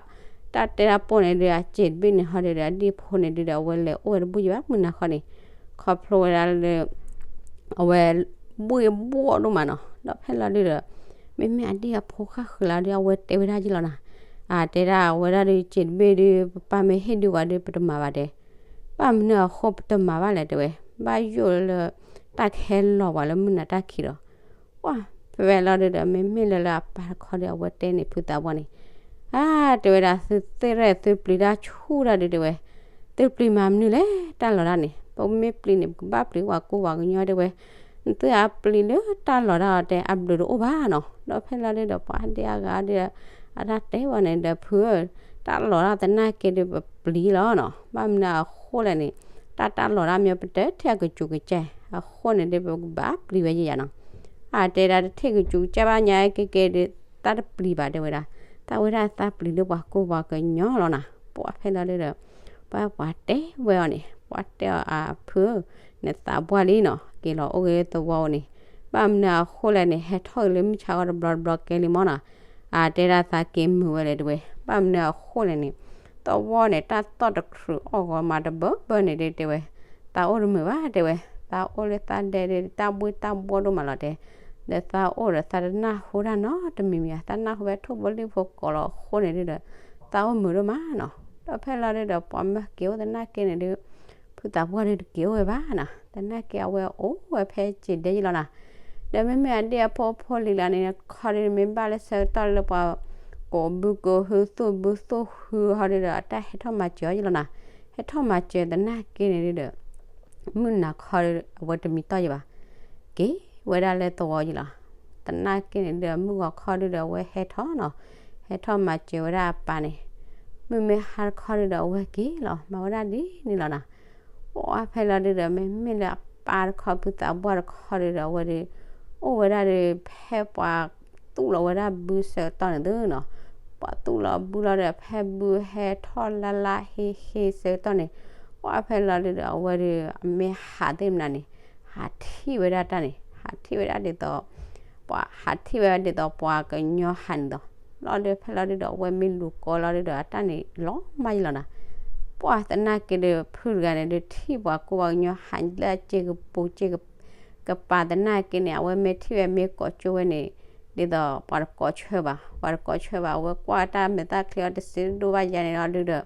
တၢ်တဲတၢ်ပိၢ်န့ၣ်ဒုး အစံာ်တဘ့ၣ်န့ၣ်ဟီဒုးဒီး အဒံၣ်ဖိန့ၣ်ဒုးဒီး အဝဲလဲၤအိၣ်ဝဲတဘူၣ်ယံၤဘၣ် မုၢ်နၤခီန့ၣ်, ခီဖျိဝဲဒၣ်လၢ အဝဲ ဘှ့ၣ်ဘှီၣ်ဒိၣ်မးနီၤ, ဒီးဖဲလီၤဒုးဒီး မ့မ့ၢ်အဒံၣ်အဖိဃၣ်ဃုာ်လီၤဒုး အဝဲတဲဝဲဒၣ်ယံၤလီၤနီၤ, အတဲဒၣ်ဝဲဒၣ်ဒုး စံာ်တဘ့ၣ်ဒုး ပပၢ်မ့ၢ်ဟ့ၣ်ဒုးဝဲဒုး ပတမၤဘၣ်တဲ, ဘၣ်မနုၤအဃိပတမၤဘၣ်လဲၣ်တဲဝဲ, ဘၣ်ယိၣ်လၢ တၢ်ကဟဲလီၤပှၤလၢမုၢ်နၤတၢ်ခံးဒီး ပှၤဖဲဝဲလီၤဒုးဒီး မ့မ့ၢ်လၢလၢအပၢ်တခီဒီး အဝဲတဲန့ၣ် ဖုသးပှၢ်န့ၣ်, အါ တဲဝဲဒၣ် သုသ့ၣ်ရဲၣ်သုပျံၤတၢ်ဆူၣ်တၢ်ဒုးတဲဝဲ, သုပျံၤမၤမနုၤလဲၣ် တၢ်လီၤတၢ်န့ၣ်, ပမ့ၢ်ပျံၤန့ၣ် ပကဘၣ်ပျံၤပှၤကိးပှၤကညီတဲဝဲ, နသုအပျံၤလၢတၢ်လီၤတၢ်အီၤတဲ အဘျုးတအိၣ်ဘၣ်နီၤ, ဒီးဖဲလီၤဒုးဒီး ပှၤဒ့အဂၤဒုး အတၢ်တဲဝဲန့ၣ်ဒီး ဖုဧၢ, တၢ်လီၤတၢ်သနာ်က့ဒုး ပပျံၤလီၤနီၤ, ဘၣ်မနုၤအဃိလဲၣ်န့ၣ်, တၢ်တၢ်လီၤတၢ်မ့ၢ်ပတထံၣ်အကစူးကစဲး အဃိန့ၣ်ဒုး ပကဘၣ်ပျံၤဝဲယံၤယၤနီၤ, အတဲဒၣ်တထံၣ်ကစူးကစဲးဘၣ်ညါက့က့ဒုး တၢ်တပျံၤဘၣ်တဲဝဲဒၣ်, တၢ်ဝဲဒၣ်သးပျံၤလၢပှၤကိးပှၤကညီလီၤနီၤ, ပှၤဖဲလီၤဒုးဒီး ပှၤပှၤတဲဝဲအီၤန့ၣ် ပှၤတဲအီၤအဖုဧၢ, နသးပှၢ်လံနီၤ, က့ၤလီၤအိၣ်ဂ့ၤသဝီန့ၣ်, ဘၣ်မနုၤအဃိလဲၣ်န့ၣ် ဟဲထီၣ်ဂ့ၤလၢမုၢ်ဆါဂီၤတဘျီတဘျီကဲလံမီၢ်နီၤ, အတဲဒၣ်သးက့ၤမုာ်ဝဲလဲၣ်တဲဝဲ, ဘၣ်မနုၤအဃိလဲၣ်န့ၣ်, သဝီန့ၣ် တၢ်သီၣ်တခရုးအီၣ်ဂီၤမးတဘၢဘၢန့ၣ်ဒုးတဲဝဲ, သးအိၣ်တမုာ်ဘၣ်တဲဝဲ, သးအိၣ်လၢသးဒဲဒုး တၢ်ဘှ့ၣ်တၢ်ဘှီၣ်ဒိၣ်မးလီၤတဲ, ဒီးသးအိၣ်ဒီးသးတနၢ်ဟူတၢ်နီတမံၤမံၤဧါ, သးနၢ်ဟူဖဲထိၣ်ဖိလံၣ်ဖိကိးလီၤအဃိန့ၣ်ဒုးဒီး သးအိၣ်မုာ်ဒိၣ်မးနီၤ, ဒီးဖဲလီၤဒုးဒီး ပှၤမၢက့ၤအိၣ်သနာ်က့န့ၣ်ဒုး ဖုသးပှၢ်ဒုးတက့ၤအိၣ်ဝဲဘၣ်နီၤ, သနာ်က့အဝဲအိၣ်ဝဲဖဲစံာ်ဒဲယံၤလီၤနီၤ, ဒီးမ့မ့ၢ်အဒံၣ်အဖိအဖိလံၤလၢန့ၣ် ခီဒုးမ့ၢ်ဘၣ်လၢဆၢကတီၢ်လၢပှၤ ကိးဘုကိးဟုသူၣ်ဘုသူၣ်ဟုဟီဒုးဒီး အတၢ်ဟဲထီၣ်မၤစၢၤအီၤယံၤလီၤနီၤ, ဟဲထီၣ်မၤစၢၤသနာ်က့န့ၣ်ဒုးဒီး မုၢ်နၤခီဒုး အဝဲတမံၤတီၢ်ယံၤဘၣ်, က့ၤဝဲဒၣ်လၢသဝီယံၤလီၤ, သနာ်က့န့ၣ်ဒုး မုၢ်ဂီၤခီဒုးဒီး အဝဲဟဲထီၣ်နီၤ, ဟဲထီၣ်မၤစၢၤဝဲဒၣ်အပၢ်န့ၣ်, မုၢ်မ့ၢ်ဟါတခီဒုးဒီး အဝဲက့ၤလီၤ မၤဝဲဒၣ်ဒ်န့ၣ်လီၤနီၤ, ပှၤဖဲလီၤဒုးဒီး မ့မ့ၢ်လၢအပၢ်တခီ ဖုသးပှၢ်တခီဒုးဒီး အဝဲဒုး အိၣ်ဝဲဒၣ်ဒုး ဖဲပှၤသူၣ်လီၤဝဲဒၣ်ဘုဆၢကတီၢ်န့ၣ်သုနီၤ, ပှၤသူၣ်လီၤဘုလီၤဒီး ဖဲဘုဟဲထီၣ်လါလါဟ့ဟ့ဆၢကတီၢ်န့ၣ်, ပှၤဖဲလီၤဒုးဒီး အဝဲဒုး အမ့ၢ်ဟးသ့ၣ်မနုၤန့ၣ် ဟးထံၣ်ဝဲဒၣ်တၢ်န့ၣ် ဟးထံၣ်ဝဲဒၣ်ဒ်သိး ပှၤဟးထံၣ်ဝဲဒၣ်ဒ်သိးပှၤကညီဟးန့ၣ်ဒီး လီၤဒုးဖဲလီၤဒုးဒီး အဝဲမ့ၢ်လူၤကိးလီၤဒုးဒီး အတၢ်န့ၣ်လီၤမၢ်ယံၤလီၤနီၤ, ပှၤသနာ်က့ဒုး ဖုတဂၤန့ၣ်ဒုး ထံၣ်ပှၤကိးပှၤကညီဟးလၢအစ့ကပူၤစ့ကပၤသနာ်က့န့ၣ် အဝဲမ့ၢ်ထံၣ်ဝဲမ့ၢ်ကိးကၠိဝဲန့ၣ် ဒ်သိးပှၤတကိးဆၢဘၣ် ပှၤတကိးဆၢဘၣ် အဝဲကွၢ်တၢ်မဲာ်သၣ်ချံအီၤတစ့ဒိၣ်ဘၣ်ယၤန့ၣ်လီၤဒုးဒီး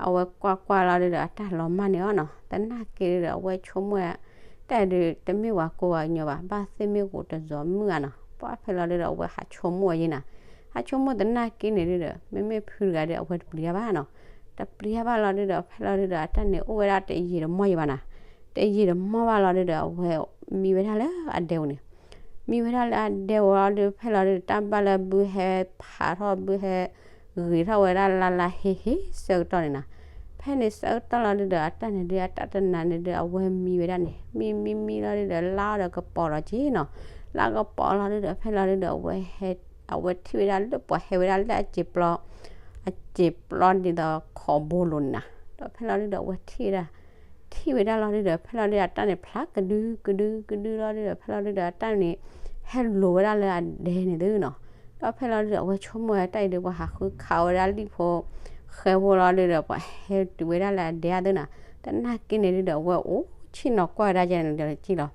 အဝဲကွၢ်ကွၢ်လီၤဒုးဒီး အတၢ်လီၤမၢ်န့ၢ်အီၤနီၤ သနာ်က့ဒုးဒီး အဝဲဆိကမိၣ် တၢ်ဒုး တမ့ၢ်ပှၤကိးပှၤကညီဘၣ် ဘၣ်သ့ၣ်မ့ၢ်ဂိၤတယီၤမုၣ်ဧါနီၤ ပှၤဖဲလီၤဒုးဒီး အဝဲဟးဆိကမိၣ်အီၤယံၤနီၤ ဟးဆိကမိၣ်သနာ်က့န့ၣ်ဒုးဒီး မ့မ့ၢ်ဖုတဂၤဒီး အဝဲတပျံၤတၢ်ဘၣ်နီၤ တပျံၤတၢ်ဘၣ်လီၤဒုးဒီး ဖဲလီၤဒုးဒီး အတၢ်န့ၣ်အိၣ်ဝဲဒၣ်တယံာ်တမီၢ်ယံၤဘၣ်နီၤ တယံာ်တမီၢ်ဘၣ်လီၤဒုးဒီး အဝဲမံဝဲဒၣ်လၢအဒဲဧိၤန့ၣ် မံဝဲဒၣ်လၢအဒဲဧိၤလီၤဒုး ဖဲလီၤဒုးဒီး တၢ်ဘၣ်လၢဘုဟဲဖးထီၣ်ဘုဟဲ ဂ့ၤထီၣ်ဝဲဒၣ်လါလါဟ့ဟ့ဆၢကတီၢ်န့ၣ်နီၤ ဖဲန့ၣ်ဆၢကတီၢ်လီၤဒုးဒီး အတၢ်န့ၣ်ဒုး အတၢ်တနၤန့ၣ်ဒုး အဝဲမံဝဲဒၣ်န့ၣ် မံမံမံလီၤဒုးဒီး လါအီၤဒီးကပီၤလီၤက့နီၤ လါကပီၤလီၤဒုးဒီး ဖဲလီၤဒုးဒီး အဝဲဟဲ အဝဲထံၣ်ဝဲဒၣ်လၢပှၤဟဲဝဲဒၣ်လၢအစ့ပျီ အစ့ပျီဒ်သိးခိးဘိလိၤန့ၣ်နီၤ ဒီးဖဲလီၤဒုးဒီး အဝဲထံၣ်ဝဲဒၣ် ထံၣ်ဝဲဒၣ်လီၤဒုးဒီး ဖဲလီၤဒုးဒီး အတၢ်န့ၣ်ဖျါကဒုကဒုကဒုလီၤဒုးဒီး ဖဲလီၤဒုးဒီး အတၢ်န့ၣ် ဟဲလိၤဝဲဒၣ်လၢအဒဲန့ၣ်သုနီၤ ဒီးဖဲလီၤဒုးဒီး အဝဲဆိကမိၣ်ဝဲတၢ်အံၤဒုး ပှၤဟးဃုခးဝဲဒၣ်လံၣ်ဖိ ဃဲဖိလီၤဒုးဒီး ပှၤဟဲတုၤဝဲဒၣ်လၢအဒဲသုနီၤ သနာ်က့န့ၣ်ဒုးဒီး အဝဲအိၣ်ဆ့ၣ်နီၤကွၢ်ဝဲဒၣ်ယဲန့ၣ်ဒီးက့လီၤ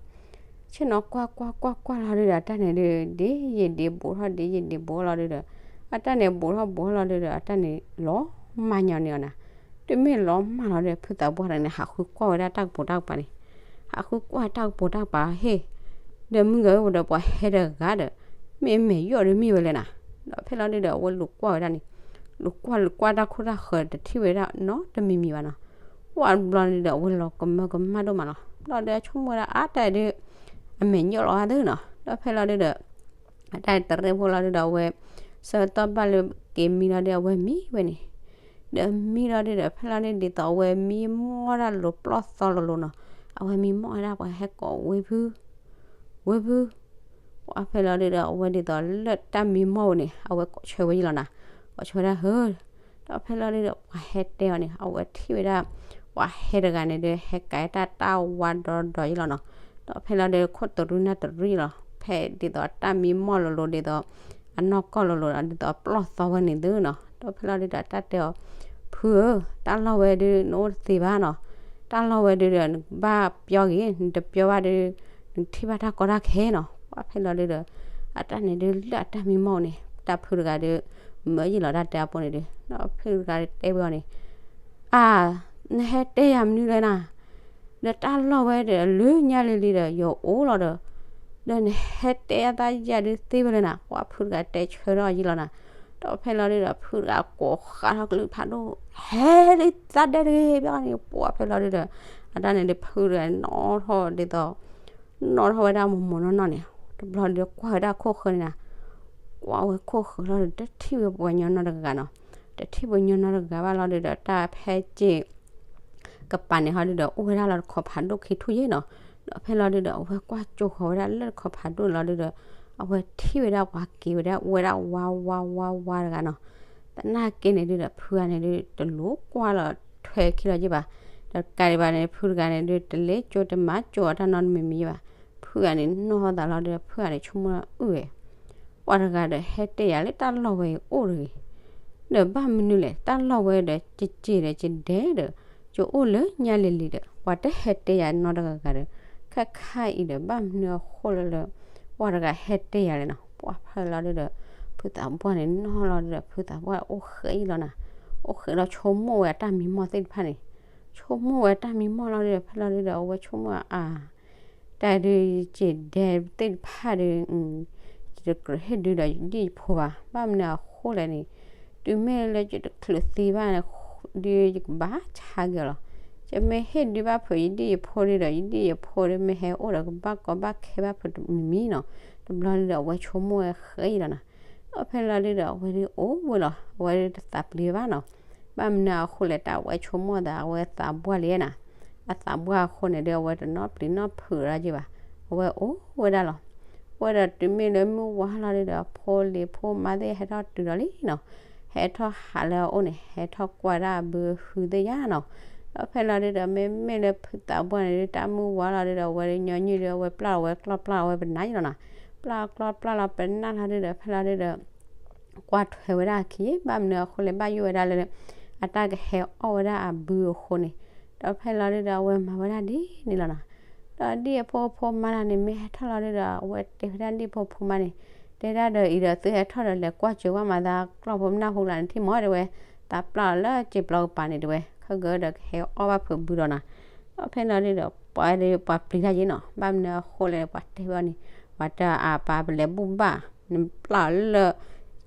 ဆ့ၣ်နီၤကွၢ်ကွၢ်ကွၢ်ကွၢ်လီၤဒုးဒီး အတၢ်န့ၣ်ဒုး ဒ်ယံာ်ဒ်ဘူးထီၣ် ဒ်ယံာ်ဒ်ဘူးလီၤဒုးဒီး အတၢ်န့ၣ်ဘူးထီၣ်ဘူးလီၤဒုးဒီး အတၢ်န့ၣ်လီၤမၢ်ညီန့ၢ်အီၤနီၤ တမ့ၢ်လီၤမၢ်လီၤဒီး ဖုသးပှၢ်တဂၤန့ၣ် ဟးဃုကွၢ်ဝဲဒၣ်တၢ်ကပိာ်တၢ်ကပၤန့ၣ် ဟးဃုကွၢ်တၢ်ကပိာ်တၢ်ကပၤဟ့ၣ် ဒီးမုၢ်ဂၤအိၣ်ဒီး ပှၤဟဲတဂၤဒီး မ့ၢ်အမဲာ်ယီၣ်ဒီးမ့ၢ်ဝဲလဲၣ်နီၤ ဒီးဖဲလီၤဒုးဒီး အဝဲလူၤကွၢ်ဝဲဒၣ်န့ၣ် လူၤကွၢ်လူၤကွၢ်တၢ်ခိၣ်တၢ်ဃၢၤတထံၣ်ဝဲဒၣ်နီတမံၤမံၤဘၣ်နီၤ ကွၢ်တဘျီန့ၣ်ဒီး အဝဲလီၤကမၢကမၣ်ဒိၣ်မးလီၤ ဒီးဒီးဆိကမိၣ်ဝဲဒၣ်အါတၢ်ဒုး အမဲာ်ယီၣ်လီၤအါသုနီၤ ဒီးဖဲလီၤဒုးဒီး အတၢ်တရ့ဖိလီၤဒုးဒီး အဝဲ ဆၢကတီၢ်ဘၣ်လၢက့ၤမံလီၤဒုး အဝဲမံဝဲန့ၣ် ဒီးမံလီၤဒုးဒီး ဖဲလီၤဒုးဒ်သိးအဝဲမံမီၢ်ဒၣ်လိၤပျီၢ်သီလိၤလိၤနီၤ အဝဲမံမီၢ်ဝဲဒၣ်ပှၤဟဲကိးဝ့ၢ်ဖု ဝ့ၢ်ဖု ပှၤဖဲလီၤဒုးဒီး အဝဲဒ်သိးလၢတၢ်မံမီၢ်ဝဲန့ၣ် အဝဲကိးဆၢဝဲယံၤလီၤနီၤ ကိးဆၢဝဲဒၣ်ဟၢ ဒီးဖဲလီၤဒုးဒီး ပှၤဟဲတဲအီၤန့ၣ် အဝဲထံၣ်ဝဲဒၣ် ပှၤဟဲတဂၤန့ၣ်ဒီးဟဲကၤတၢ်တၢ်ဝါဒီဒီယံၤလီၤနီၤ ဒီးဖဲလီၤဒုးခိၣ်တရူၢ်နၢ်တရူၢ်လီၤ ဖဲဒ်သိးတၢ်မံမီၢ်လိၤလိၤဒ်သိး အနီၢ်ကီၢ်လိၤလိၤ ဒ်သိးပျီၢ်သီဝဲန့ၣ်သုနီၤ ဒီးဖဲလီၤဒုဒီး တၢ်တဲအီၤ, ဖုဧၢ, တၢ်လီၢ်ဝဲဒု နအိၣ်တသ့ဘၣ်နီၤ, တၢ်လီၢ်ဝဲဒုဒီး နကဘၣ်ပျီဂ့ၤ, နတပျီဘၣ်ဒု နကထံၣ်ဘၣ်တၢ်ကီတၢ်ခဲနီၤ. ပှၢ်ဖဲလီၤဒုဒီး အတၢ်န့ၣ်ဒု လၢအတၢ်မံမီၢ်န့ၣ် တၢ်ဖုတဂၤဒု မၢယံာ်လီၤတၢ်တဲအဖိန့ၣ်ဒု, ဒီးဖုတဂၤတဲဝဲအီၤန့ၣ်, အါ, နဟဲတဲယၤမနုၤလဲၣ်နၤ, ဒီးတၢ်လီၢ်ဝဲဒီး အလၢညါလံၤလံၤဒီး ယအိၣ်လီၤဒီး, ဒီးနဟဲတဲအသးယၤဒုသ့ဝဲလဲၣ်နၤ. ပှၢ်ဖုတဂၤတဲဆၢထီၣ်ယံာ်လီၤနၤ. ဒီးဖဲလီၤဒုဒီး ဖုတဂၤကိးဃးထီၣ်ကလုၢ်ဖးဒိၣ်, ဟဲလံသးဒဲတဂ့ၤ ဘၣ်န့ၣ်. ပှၢ်ဖဲလီၤဒုဒီး အတၢ်န့ၣ်ဒု ဖုတဂၤနီၣ်ထီၣ်ဒ်သိး နီၣ်ထီၣ်ဝဲဒၣ်မိၢ်မိၢ်နီၢ်နီၢ်န့ၣ်, တဘျီဒုကွၢ်ဝဲဒၣ်ခိၣ်ဃၢၤန့ၣ်နၤ, ကွၢ်ဝဲခိၣ်ဃၢၤလီၤဒီး တထံၣ်ဝဲပှၤညီနီတဂၤနီၤ, တထံၣ်ပှၤညီနီတဂၤဘၣ်လီၤဒုဒီး တၢ်ဖဲစ့ၢ် ကပၤန့ၣ်ဟီဒုဒီး အိၣ်ဝဲဒၣ်လီၤတခီဖးဒိၣ်ခံထူၣ်ယဲနီၤ. ဒီးဖဲလီၤဒုဒီး အဝဲကွၢ်ကၠိဃီၤဝဲဒၣ်လၢတခီဖးဒိၣ်န့ၣ်လီၤဒုဒီး အဝဲထံၣ်ဝဲဒၣ်ပှၤက့ၤဝဲဒၣ် အိၣ်ဝဲဒၣ်ဝါဝါဝါဝါတဂၤနီၤ. သနာ်က့န့ၣ်ဒုဒီး ဖုဂၤန့ၣ်ဒု တလိၣ်ကွၢ်လီၤထွဲခံလီၤယဲဘၣ်. ဒီးတကးဒံးဘၣ်န့ၣ် ဖုတဂၤန့ၣ်ဒု တလဲကၠိတမၤကၠိအတၢ်နီတမံၤမံၤယဲဘၣ်. ဖုဂၤန့ၣ်နီၣ်သးလီၤဒီး ဖုဂၤန့ၣ်ဆိကမိၣ်အုၣ်ဝဲ ပှၤတဂၤဒီးဟဲတဲယၤလၢတၢ်လီၢ်ဝဲအံၤအိၣ်တဂ့ၤ, ဒီးဘၣ်မနုၤလဲၣ် တၢ်လီၢ်ဝဲဒီး ကက့ၤဒီးကဒဲဒီး ကအိၣ်လၢညါလံၤလံၤဒီး ပှၤတဟဲတဲယၤနီတဂၤဂၤဒီး ခါခါအံၤဒီး ဘၣ်မနုၤအဃိလၢလၢ ပှၤတဂၤဟဲတဲယၤလဲၣ်နီၤ. ပှၢ်ဖဲလီၤဒုဒီး ဖုသးပှၢ်န့ၣ်နီၣ်လီၤဒုဒီး ဖုသးပှၢ်အိၣ်ဃဲအံၤလီၤနၤ, အိၣ်ဃဲလီၤဆိကမိၣ်ဝဲအတၢ်မံမီၢ်သ့ၣ်တဖၣ်န့ၣ်, ဆိကမိၣ်ဝဲတၢ်မံမီၢ်လီၤဒုဒီး ဖဲလီၤဒုဒီး အဝဲဆိကမိၣ်အါ တၢ်ဒုးယက့ၤဒဲသ့ၣ်တဖၣ်ဒီး ယတကြၢးဟ့ၣ်ဒုဒီးယဒံၣ်ယဖိဘၣ်. ဘၣ်မနုၤအဃိလဲၣ်န့ၣ် တုၤမ့ၢ်လၢယတချုးသံဘၣ်န့ၣ် ဒုးယကဘၣ်ဆါက့ၤအီၤလီၤ. ယမ့ၢ်ဟ့ၣ်ဒုဘၣ်ဖုးယဒံၣ်ယဖိဒုဒီး ယဒံၣ်ယဖိဒုးမ့ၢ်ဟဲအိၣ်ဒီးကဘၣ်ကီဘၣ်ခဲဘၣ်ဖုးတမံၤမံၤနီၤ. တဘျီဒုဒီး အဝဲဆိကမိၣ်ဝဲဃဲအံၤလီၤနၤ. ဒီးဖဲလီၤဒုဒီး အဝဲဒုအိၣ်ဝဲလီၤ. အဝဲဒုတသးပျံၤဘၣ်နီၤ. ဘၣ်မနုၤအဃိလဲၣ် တၢ်အဝဲဆိကမိၣ်သး အဝဲသးပှၢ်လံနၤ. အသးပှၢ်အဃိန့ၣ်ဒီး အဝဲတနီၣ်ပျံၤနီၣ်ဖုးဒၣ်က့ၤဘၣ်. အဝဲအိၣ်ဝဲဒၣ်လီၤ. အိၣ်ဝဲဒီးတုၤမ့ၢ်လၢမုၢ်ဝါလီၤဒုဒီး ဖိလံၤဖိမါသ့ၣ်ဟဲထီၣ်တုၤဒီးလံနီၤ. ဟဲထီၣ်ဟးလၢအအိၣ်န့ၣ် ဟဲထီၣ်ကွၢ်ဒၣ်အဘုဟုသ့ၣ်ယါနီၤ. ဒီးဖဲလီၤဒုဒီး မ့မ့ၢ်လၢဖုသးပှၢ်န့ၣ်ဒု တၢ်မုၢ်ဝါလီၤဒုဒီး အဝဲဒုညီနုၢ်ဒု အဝဲပျၢ်လီၤဝဲကျီၢ်ပျၢ်လီၤဝဲပနၢ်ယါလီၤနီၤ. ပျၢ်ကျီၢ်ပျၢ်လီၤပနၢ်လီၤဒုဒီး ဖဲလီၤဒုဒီး ကွၢ်ထွဲဝဲဒၣ်အခံ ဘၣ်မနုၤအဃိလဲၣ် ဘၣ်ယိၣ်ဝဲဒၣ်လၢ အတၢ်ကဟဲအီၣ်ဝဲဒၣ်အဘုအဃိန့ၣ်, ဒီးဖဲလီၤဒုဒီး အဝဲမၤဝဲဒၣ်ဒ်န့ၣ်လီၤနီၤ. ဒီးဒံၣ်အဖိဖိမါလီၤန့ၣ် မ့ၢ်ဟဲထီၣ်လီၤဒုဒီး အဝဲတဲဝဲဒၣ်ဒံၣ်ဖိဖိမါန့ၣ်, တဲဒၣ်ဒီးအံၤဒီး သုဟဲထီၣ်ဒီးလဲၤကွၢ်စၢၤဝဲမၤသးကျီၢ်ဖိမနၢ်ဟူလၢန့ၣ်ထံၣ်မီၢ်တဲဝဲ, သးပျၢ်လီၤလၢစံာ်ပျီကပၤန့ၣ်တဲဝဲ, ခဲကဒီးကဟဲအီၣ်ဘၣ်ဖုးဘုဒီးနီၤ. ဒီးဖဲလီၤဒုဒီး ပှၤဒုပှၤပျံၤတၢ်ယ့နီၤ, ဘၣ်မနုၤအဃိလဲၣ် ပှၤတဲဝဲအီၤန့ၣ်, ပှၤတဲအပၢ်ပလဲၤဘူၣ်ဘၣ် နပျၢ်လၢ စံာ်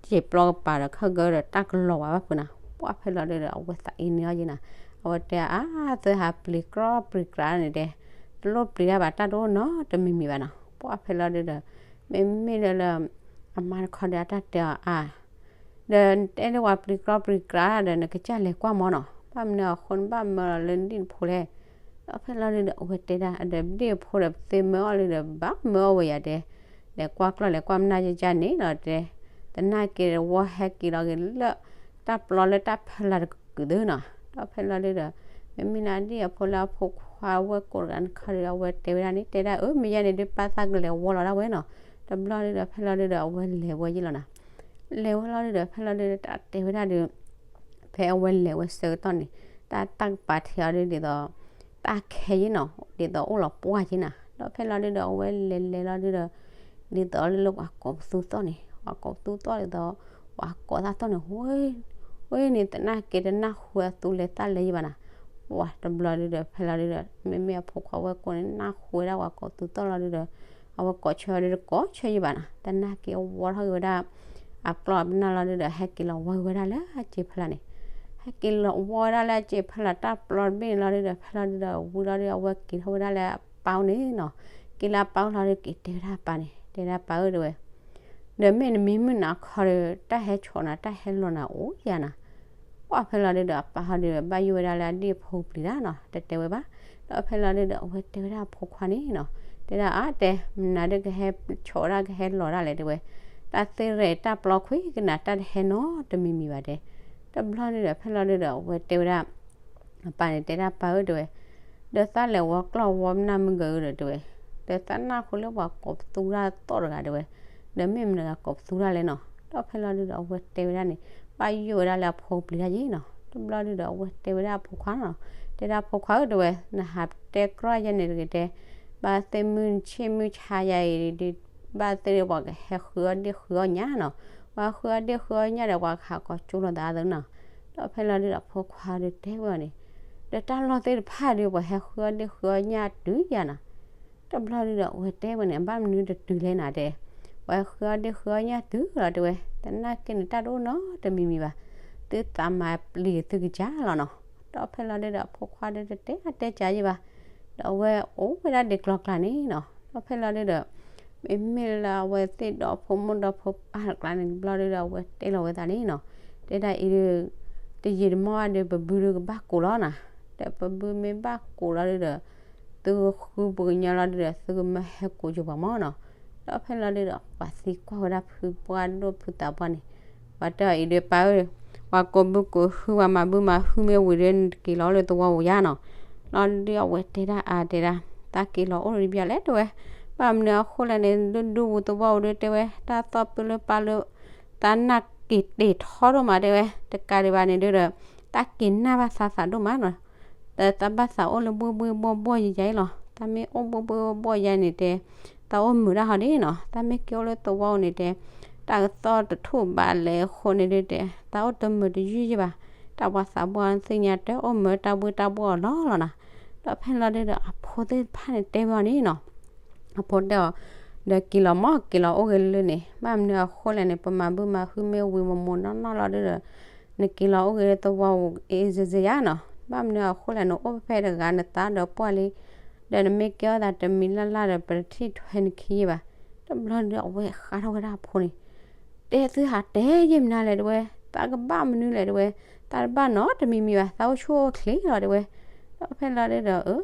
ပျီကပၤဒီး ခဲကဒီးတၢ်ကလီၤဝဲဘၣ်ဖုးနၤ. ပှၢ်ဖဲလီၤဒုဒီး အဝဲသးအ့န့ၢ်အီၤယ့နီၤ, အဝဲတဲအါ သုဟးပျံၤကြီပျံၤကြီန့ၣ်တဲ, တလိၣ်ပျံၤတၢ်ဘၣ်တၢ်တအိၣ်နီတမံၤမံၤဘၣ်နီၤ. ပှၢ်ဖဲလီၤဒုဒီး မ့မ့ၢ်လၢလၢ အမါတခီဒီးအတၢ်တဲအီၤအါ ဒီးနတဲလၢပှၤပျံၤကြီပျံၤကြီဒီး နကစၢ်လဲၤကွၢ်မီၢ်နီၤ, ဘၣ်မနုၤအဃိနဘၣ်မၢလီၤလၢနဒံၣ်နဖိလဲၣ်. ဒီးဖဲလီၤဒုဒီး အဝဲတဲဒၣ် ဒီးဒံၣ်အဖိဒီး ပသ့မၢအီၤလၢဒီး ဘၣ်မၢအီၤဝဲယၤတဲ, လဲၤကွၢ်ကျီၢ်လဲၤကွၢ်မနၢ်ယကၢ်န့ၣ်လီၤတဲ, သနာ်က့ဝီဟဲက့ၤလီၤက့ၤလၢ တၢ်ပျီလၢတၢ်ဖီလာ်တကုာ်သုနီၤ. ဒီးဖဲလီၤဒုဒီး မ့မ့ၢ်လၢဒံၣ်အဖိလၢအဖိခွါဝဲၢ်ကိးတဂၤနခီဒီး အဝဲတဲဝဲဒၣ်န့ၣ် တဲဒၣ်အၢ မ့ၢ်ယဲန့ၣ်ဒုး ပၢ်သးကလဲၤဝီလီၤဒၣ်ဝဲနီၤ. တဘျီဒုဒီး ဖဲလီၤဒုဒီး အဝဲလဲၤဝဲယ့ၣ်လီၤနီၤ. လဲၤဝဲလီၤဒုဒီး ဖဲလီၤဒုဒီး တၢ်တဲဝဲဒၣ်ဒုး ဖဲအဝဲလဲၤဝဲဆၢကတီၢ်န့ၣ် တၢ်တၢ်ကပၤထံးအီၤဒုးဒ်သိး တၢ်ခဲယ့ၣ်နီၤ ဒ်သိးအိၣ်လီၤပှၢ်ယ့ၣ်နၤ. ဒီးဖဲလီၤဒုဒီး အဝဲလဲၤလဲၤလီၤဒုဒီး ဒ်သိးလၢပှၤကိးပသူသီၣ်န့ၣ် ပှၤကိးပသူသီၣ်ဒ်သိး ပှၤကိးသၣ်သီၣ်န့ၣ် ဝဲန့ၣ် သနာ်က့တနၢ်ဟူအသူလဲၤသၣ်လဲၤယံၤဘၣ်နၤ. ပှၤတဘျီဒုဒီး ဖဲလီၤဒုဒီး မ့မ့ၢ်အဖိခွါဝဲၢ်ကိးန့ၣ် နၢ်ဟူဝဲဒၣ်ပှၤကိးပသူသီၣ်လီၤဒုဒီး အဝဲကိးဆၢဒုဒီးကိးဆၢယံၤဘၣ်နၤ. သနာ်က့အဝီထီၣ်က့ၤဝဲဒၣ် အကျီၢ်ပနၢ်လီၤဒုဒီး ဟဲက့ၤလီၤဝါက့ၤဝဲဒၣ်လၢအစ့ဖီလာ်န့ၣ် ဟဲက့ၤလီၤဝါဝဲဒၣ်လၢအစ့ဖီလာ် တၢ်ပျီတဘ့ၣ်န့ၣ်လီၤဒုဒီး ဖဲလီၤဒုဒီး ဝံၤလီၤဒုဒီး အဝဲက့ၤထီၣ်ဝဲဒၣ်လၢအပၢ်အိၣ်န့ၣ်နီၤ. က့ၤလၢအပၢ်အိၣ်လီၤဒုဒီး က့ၤတဲဝဲဒၣ်အပၢ်န့ၣ် တဲဒၣ်ပၢ်ဧၢတဲဝဲ ဒီးမ့ၢ်နမံမုၢ်နၤခီဒီး တၢ်ဟဲဆိးနၤ တၢ်ဟဲလီၤနၤအိၣ်ယၤနၤ. ပှၢ်ဖဲလီၤဒုဒီး အပၢ်ဟီဒုဒီး ဘၣ်ယိၣ်ဝဲဒၣ်လၢအဒံၣ်အဖိပျံၤတၢ်နီၤ တတဲဝဲဘၣ်. ဒီးဖဲလီၤဒုဒီး အဝဲတဲဝဲဒၣ်အဖိခွါန့ၣ်နီၤ တဲဒၣ်အါတဲ မနုၤဒုကဟဲဆိးဒၣ်ကဟဲလီၤဒၣ်လဲၣ်တဲဝဲ တၢ်သ့ရဲၣ်တၢ်ပျီခွံကနၤ တၢ်တဟဲနီတမံၤမံၤဘၣ်တဲ. တဘျီဒုဒီး ဖဲလီၤဒုဒီး အဝဲတဲဝဲဒၣ် အပၢ်န့ၣ်တဲဒၣ်ပၢ်ဧၢတဲဝဲ ဒီးသးလဲၤဝီကျီၢ်ဝီမနၢ်မုၢ်ဂၢၤဧၢဒီးတဲဝဲ ဒီးသးနၢ်ဟူလၢပှၤကိးပသူတၢ်သီၣ်တဂၤတဲဝဲ ဒီးမ့ၢ်မတၤတဂၤကိးပသူတၢ်လဲၣ်နီၤ. ဒီးဖဲလီၤဒုဒီး အဝဲတဲဝဲဒၣ်န့ၣ် ပၢ်ယိၣ်ဝဲဒၣ်လၢအဖိပျံၤတၢ်ယံၤနီၤ. တဘျီဒုဒီး အဝဲတဲဝဲဒၣ်အဖိခွါနီၤ, တဲဒၣ်အဖိခွါဧၢ တဲဝဲ, နဟးတဲကြီယဲန့ၣ်တဂ့ၤတဲ, ဘၣ်သ့ၣ်မုၢ်ဆ့ၣ်မုၢ်ဆါယၤအံၤဒီး ဘၣ်သ့ၣ်ဒီးပှၤကဟဲဃုအီၣ်ဒ့ၣ်ဃုအီၣ်ညၣ်နီၤ, ပှၤဃုအီၣ်ဒ့ၣ်ဃုအီၣ်ညၣ်ဒီး ပှၤကဟးကိးကၠိလိာ်သးသနီၤ. ဒီးဖဲလီၤဒုဒီး အဖိခွါဒုတဲဝဲအီၤန့ၣ်, ဒီးတၢ်လီၢ်သ့ၣ်တဖၣ်ဒီး ပှၤဟဲဃုအီၣ်ဒ့ၣ်ဃုအီၣ်ညၣ်တုၤယၤနီၤ. တဘျီဒုဒီး အဝဲတဲဝဲန့ၣ်, ဘၣ်မနုၤတတုၤလဲၣ်နၤတဲ, ပှၤဟဲဃုအီၣ်ဒ့ၣ်ဃုအီၣ်ညၣ်တုၤလီၤတဲဝဲ, သနာ်က့န့ၣ်တၢ်တအိၣ်နီတမံၤမံၤဘၣ်, သုသးမၤပျံၤသုကစၢ်လီၤနီၤ. ဒီးဖဲလီၤဒုဒီး အဖိခွါဒုတတဲအါတဲစှၤယံၤဘၣ်, ဒီးအဝဲအိၣ်ဝဲဒၣ်ဒ့ကျီၤကျါန့ၣ်နီၤ. ဒီးဖဲလီၤဒုဒီး မ့မ့ၢ်လၢအဝဲသ့ၣ်ဒီဖိမိၢ်ဒီဖိပၢ်တကျါန့ၣ် တဘျီဒုဒီး အဝဲတဲလီၤဝဲသးန့ၣ်နီၤ, တဲဒၣ်အံၤဒု တယံာ်တမီၢ်ဘၣ်ဒီး ပဘုဒုကဘၣ်ကိးလီၤနၤ, ဒီးပဘုမ့ၢ်ဘၣ်ကိးလီၤဒုဒီး သုကဃုပှၤကညီလီၤဒုဒီး သုကမၢဟဲကိးကၠိပှၤမၢ်နီၤ. ဒီးဖဲလီၤဒုဒီး ပှၤသံကွၢ်ဝဲဒၣ်ဖုပှၢ်ဒိၣ်ဖုသးပှၢ်န့ၣ်, ပှၤတဲအီၤအံၤဒု ပၢ်ဧၢ, ပှၤကိးဘုကိးဟု ပှၤမၤဘုမၤဟုမ့ၢ်ဝံၤဒီး နတက့ၤလီၤအိၣ်လၢသဝီပူၤယါနီၤ. လီၤဒုဒီး အဝဲတဲဒၣ်အါတဲဒၣ်, တၢ်က့ၤလီၤအိၣ်တဘျီလဲၣ်တဲဝဲ, ဘၣ်မနုၤအဃိလဲၣ်န့ၣ် ဒုဒူပူၤသဝီပူၤဒုတဲဝဲ, တၢ်သီၣ်ပၢလၢပၢ်လၢ သးနၢ်က့ၤတ့ၢ်ထီဒိၣ်မးတဲဝဲ, တကးဒံးဘၣ်န့ၣ်ဒုဒီး တၢ်က့ၤနၢ်ဘၣ်သးသးဒိၣ်မးနီၤ. ဒီးသးဘၣ်သးအိၣ်လၢဘှ့ၣ်ဘှ့ၣ်ဘှီၣ်ဘှီၣ်ယံၤယံၤလီၤ. တၢ်မ့ၢ်အိၣ်ဘှ့ၣ်ဘှ့ၣ်ဘှီၣ်ဘှီၣ်ယံၤန့ၣ်တဲ, တၢ်အိၣ်မုာ်ဒၣ်ဟီဒ်နီၤ. တၢ်မ့ၢ်က့ၤအိၣ်လၢသဝီပူၤန့ၣ်တဲ, တၢ်ကသီၣ်တထူၣ်ဘးလဲၤအဃိန့ၣ်ဒုတဲ, တၢ်အိၣ်တမုာ်တယုၢ်ယံၤဘၣ်. တၢ်ပှၤသးပှၢ်သ့ၣ်ညါတဲအိၣ်မုာ်တၢ်ဘှ့ၣ်တၢ်ဘှီၣ်အီၤလီၤလီၤနၤ. ဒီးဖဲလီၤဒုဒီး အဖိသ့ၣ်တဖၣ်န့ၣ်တဲဝဲအီၤန့ၣ်နီၤ. အဖိတဲအီၤ, ဒီးက့ၤလီၤမၢ် က့ၤလီၤအိၣ်ဂ့ၤလၢန့ၣ်, ဘၣ်မနုၤအဃိလဲၣ်န့ၣ် ပမၤဘုမၤဟုမ့ၢ်ဝံၤမမိၢ်နီၢ်နီၢ်လီၤဒုဒီး နက့ၤလီၤအိၣ်ဂ့ၤလၢသဝီပူၤအ့စ့စ့ယါနီၤ. ဘၣ်မနုၤအဃိလဲၣ် နအိၣ်ဖဲတဂၤ နသးဒီးပှၢ်လံ, ဒီးနမ့ၢ်ကဲထီၣ်သးတမံၤလၢ်လၢ်ဒီး ပတထံၣ်ထွဲနခံယံၤဘၣ်. တဘျီဒုဒီး အဝဲဃါထီၣ်ဝဲဒၣ်အဖိန့ၣ်, တဲသုဟးတဲယဲၢ်မနုၤလဲၣ်တဲဝဲ, သးကဘၣ်မနုၤလဲၣ်တဲဝဲ, သးတဘၣ်နီတမံၤမံၤဘၣ်, သးအိၣ်ဆူၣ်အိၣ်ချ့လီၤတဲဝဲ. ဒီးဖဲလီၤဒု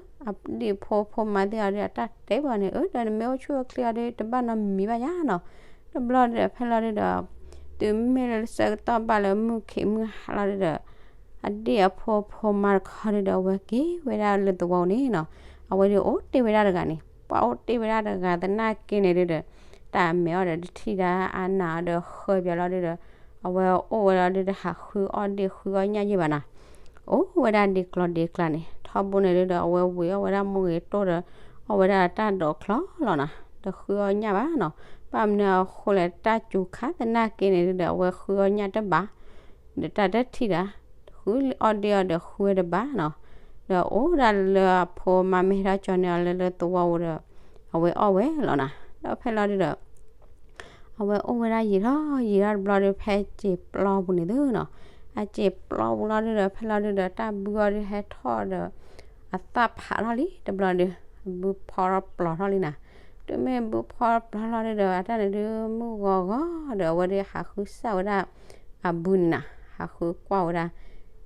ဒီး အဒံၣ်ဖိဖိမါသ့ၣ်အီၤဒု အတၢ်တဲပှၤန့ၣ် အၢ ဒီးနမ့ၢ်အိၣ်ဆူၣ်အိၣ်ချ့အီၤဒု တဘၣ်နီတမံၤဘၣ်ယါနီၤ. တဘျီဒုဒီး ဖဲလီၤဒုဒီး တုၤမ့ၢ်လၢဆၢကတီၢ်ဘၣ်လၢမုၢ်ခံးမုၢ်ဟါလီၤဒုဒီး အဒံၣ်အဖိဖိမါတခီဒုဒီး အဝဲက့ၤဝဲဒၣ်လၢသဝီန့ၣ်နီၤ. အဝဲဒုးအိၣ်တ့ၢ်ဝဲဒၣ်တဂၤန့ၣ်, ပှၤအိၣ်တ့ၢ်ဝဲဒၣ်တဂၤသနာ်က့န့ၣ်ဒုဒီး တၢ်မဲာ်အီၤဒီးတထံၣ်ဒၣ် အနၢ်အီၤဒီးဃၢပၠီလီၤဒုဒီး အဝဲအိၣ်ဝဲလီၤဒုဒီး ဟးဃုအီၣ်ဒ့ၣ်ဃုအီၣ်ညၣ်ယဲၢ်ဘၣ်နၤ. အိၣ်ဝဲဒၣ်ဒ့ကျီၤဒ့ကျါန့ၣ် ထီဘိန့ၣ်ဒုဒီး အဝဲဝံၤအီၣ်ဝဲဒၣ်မိၢ်ဂ့ၤတိၢ်ဒီး အီၣ်ဝဲဒၣ်တၢ်ဒိးချီလီၤနၤ, တဃုအီၣ်ညၣ်ဘၣ်နီၤ. ဘၣ်မနုၤအဃိလဲၣ် တၢ်စူၤခါသနာ်က့န့ၣ်ဒုဒီး အဝဲဃုအီၣ်ညၣ်တဘၣ် ဒီးတၢ်တထံၣ်ဒၣ်, ဃုအီၣ်ဒ့ၣ်အီၤဒီးဃုဝဲတဘၣ်နီၤ. ဒီးအိၣ်ဒၣ်လၢအဖိမါမ့ၢ်ဟဲထီၣ်ကၠီန့ၢ်အီၤလၢလၢသဝီပူၤဒီး အဝဲအီၣ်ဝဲလီၤနၤ. ဒီးဖဲလီၤဒုဒီး အဝဲအိၣ်ဝဲဒၣ်ယံာ်ထီၣ်ယံာ်ထီၣ်တဘျီဒီး ဖဲစံာ်ပျီပူၤန့ၣ်သုနီၤ, အစံာ်ပျီပူၤလီၤဒုဒီး ဖဲလီၤဒုဒီး တၢ်ဘုအီၤဒုဟဲထီၣ်ဒီး အသၣ်ဖးထီၣ်လံတဘျီဒီး ဘုဖီထီၣ်ပျီထီၣ်လံနၤ. တုၤမ့ၢ်ဘုဖီထီၣ်ပျီထီၣ်လီၤဒုဒီး အတၢ်န့ၣ်ဒု မုၢ်ဂီၤဂီၤဒီး အဝဲဒုဟးဃုစၢ်ဝဲဒၣ် အဘုန့ၣ်နၤ, ဟးဃုကွၢ်ဝဲဒၣ်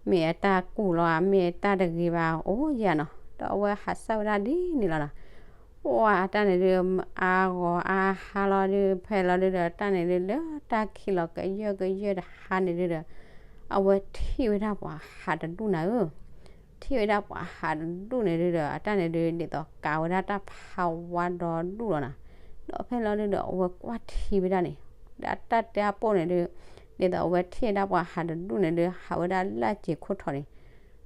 မ့ၢ်အတၢ်ကူၣ်လီၤ မ့ၢ်အတၢ်တဂ့ၤဘၣ် အိၣ်ယၤနီၤ. ဒီးအဝဲဟးစၢ်ဝဲဒၣ်ဒ်န့ၣ်လီၤနၤ. ပှၢ်အတၢ်န့ၣ်ဒု အါဂီၤအါဟါလီၤဒု ဖဲလီၤဒုဒီး တၢ်န့ၣ်ဒု လၢတၢ်ခံးလီၤကယၢၢ်ကယၢၢ်တဟါန့ၣ်ဒုဒီး အဝဲထံၣ်ဝဲဒၣ်ပှၤဟးတဒူၣ်နၤဧၢ ထံၣ်ဝဲဒၣ်ပှၤဟးတဒူၣ်န့ၣ်ဒုဒီး အတၢ်န့ၣ်ဒု ဒ်သိးကးဝဲဒၣ်တၢ်ဖးဝါဒီဒူၣ်လီၤနၤ. ဒီးဖဲလီၤဒုဒီး အဝဲကွၢ်ထံဝဲဒၣ်န့ၣ် ဒီးတၢ်တဲအပိၢ်န့ၣ်ဒု ဒ်သိးအဝဲထံၣ်ဝဲဒၣ်ပှၤဟးတဒူၣ်န့ၣ်ဒု ဟးဝဲဒၣ်လၢအစံာ်ခိၣ်ထီၣ်န့ၣ်.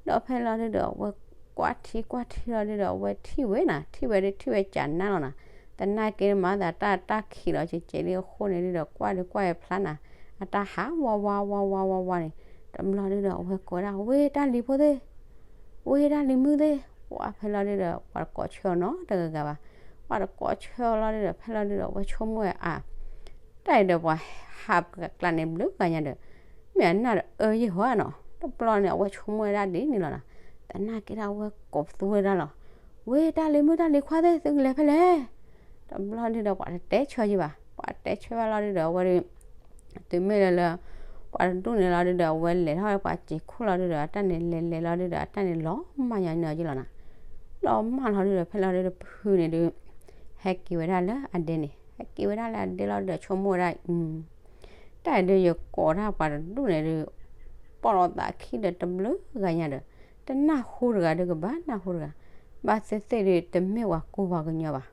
ဒီးဖဲလီၤဒုဒီး အဝဲကွၢ်ထံကွၢ်ထံလီၤဒုဒီး အဝဲထံၣ်ဝဲနၤ ထံၣ်ဝဲဒု ထံၣ်ဝဲကနၣ်လီၤနၤ. သနာ်က့မၤသးတၢ်တၢ်ခံးလီၤကဲးကဲးလံအဃိန့ၣ်ဒုဒီး ကွၢ်ဒုကွၢ်ဝဲဖျါနၤ အတၢ်ဟးဝါဝါဝါဝါဝါဝါန့ၣ်. တဘျီဒုဒီး အဝဲကိးဝဲဒၣ် ဝ့ၢ်တၢ်လံၤဖိသ့ၣ် ဝ့ၢ်တၢ်လံၤမုၣ်သ့ၣ် ပှၢ်ဖဲလီၤဒုဒီး ပှၤတကိးဆၢအီၤနီတဂၤဂၤဘၣ်. ပှၤတကိးဆၢအီၤလီၤဒုဒီး ဖဲလီၤဒုဒီး အဝဲဆိကမိၣ်ဝဲအါ တၢ်အံၤဒီးပှၤဟးပကျါန့ၣ်ဘျုးဂၤညါဒီး မ့ၢ်အနၢ်တအၢယဲၢ်ဟီဧါနီၤ. တဘျီန့ၣ် အဝဲဆိကမိၣ်ဝဲဒၣ်ဒ်န့ၣ်လီၤနၤ. သနာ်က့ဒၣ်အဝဲကိးသူဝဲဒၣ်လီၤ. ဝ့ၢ်တၢ်လံၤမုၣ်တၢ်လံၤခွါသ့ၣ် သုကလဲၤဖဲလဲၣ်. တဘျီဒုဒီးပှၤတတဲဆၢယဲၢ်ဘၣ်. ပှၤတဲဆၢဘၣ်လီၤဒုဒီး အဝဲဒု တုၤမ့ၢ်လၢလၢ ပှၤတဒူၣ်န့ၣ်လီၤဒုဒီး အဝဲလဲၤထီၣ်ပှၤစံာ်ခိၣ်လီၤဒုဒီး အတၢ်န့ၣ်လဲၤလဲၤလီၤဒုဒီး အတၢ်န့ၣ်လီၤမၢ်ညီညီယဲၢ်လီၤနၤ. လီၤမၢ်လီၤဒုဒီး ဖဲလီၤဒုဒီး ဖုန့ၣ်ဒု ဟဲက့ၤဝဲဒၣ်လၢအဒဲန့ၣ် ဟဲက့ၤဝဲဒၣ်လၢအဒဲလီၤဒုဒီး ဆိကမိၣ်ဝဲဒၣ် တၢ်အံၤဒု ယကိးတၢ်ပှၤတဒူၣ်န့ၣ်ဒု ပီၢ်လီၤသးခံဒီးတဘျုးဂၤညါဒီး တနၢ်ဟူတဂၤဒု ကဘၣ်နၢ်ဟူတဂၤ, ဘၣ်သ့ၣ်သ့ၣ်ဒု တမ့ၢ်ပှၤကူပှၤကညီဘၣ်,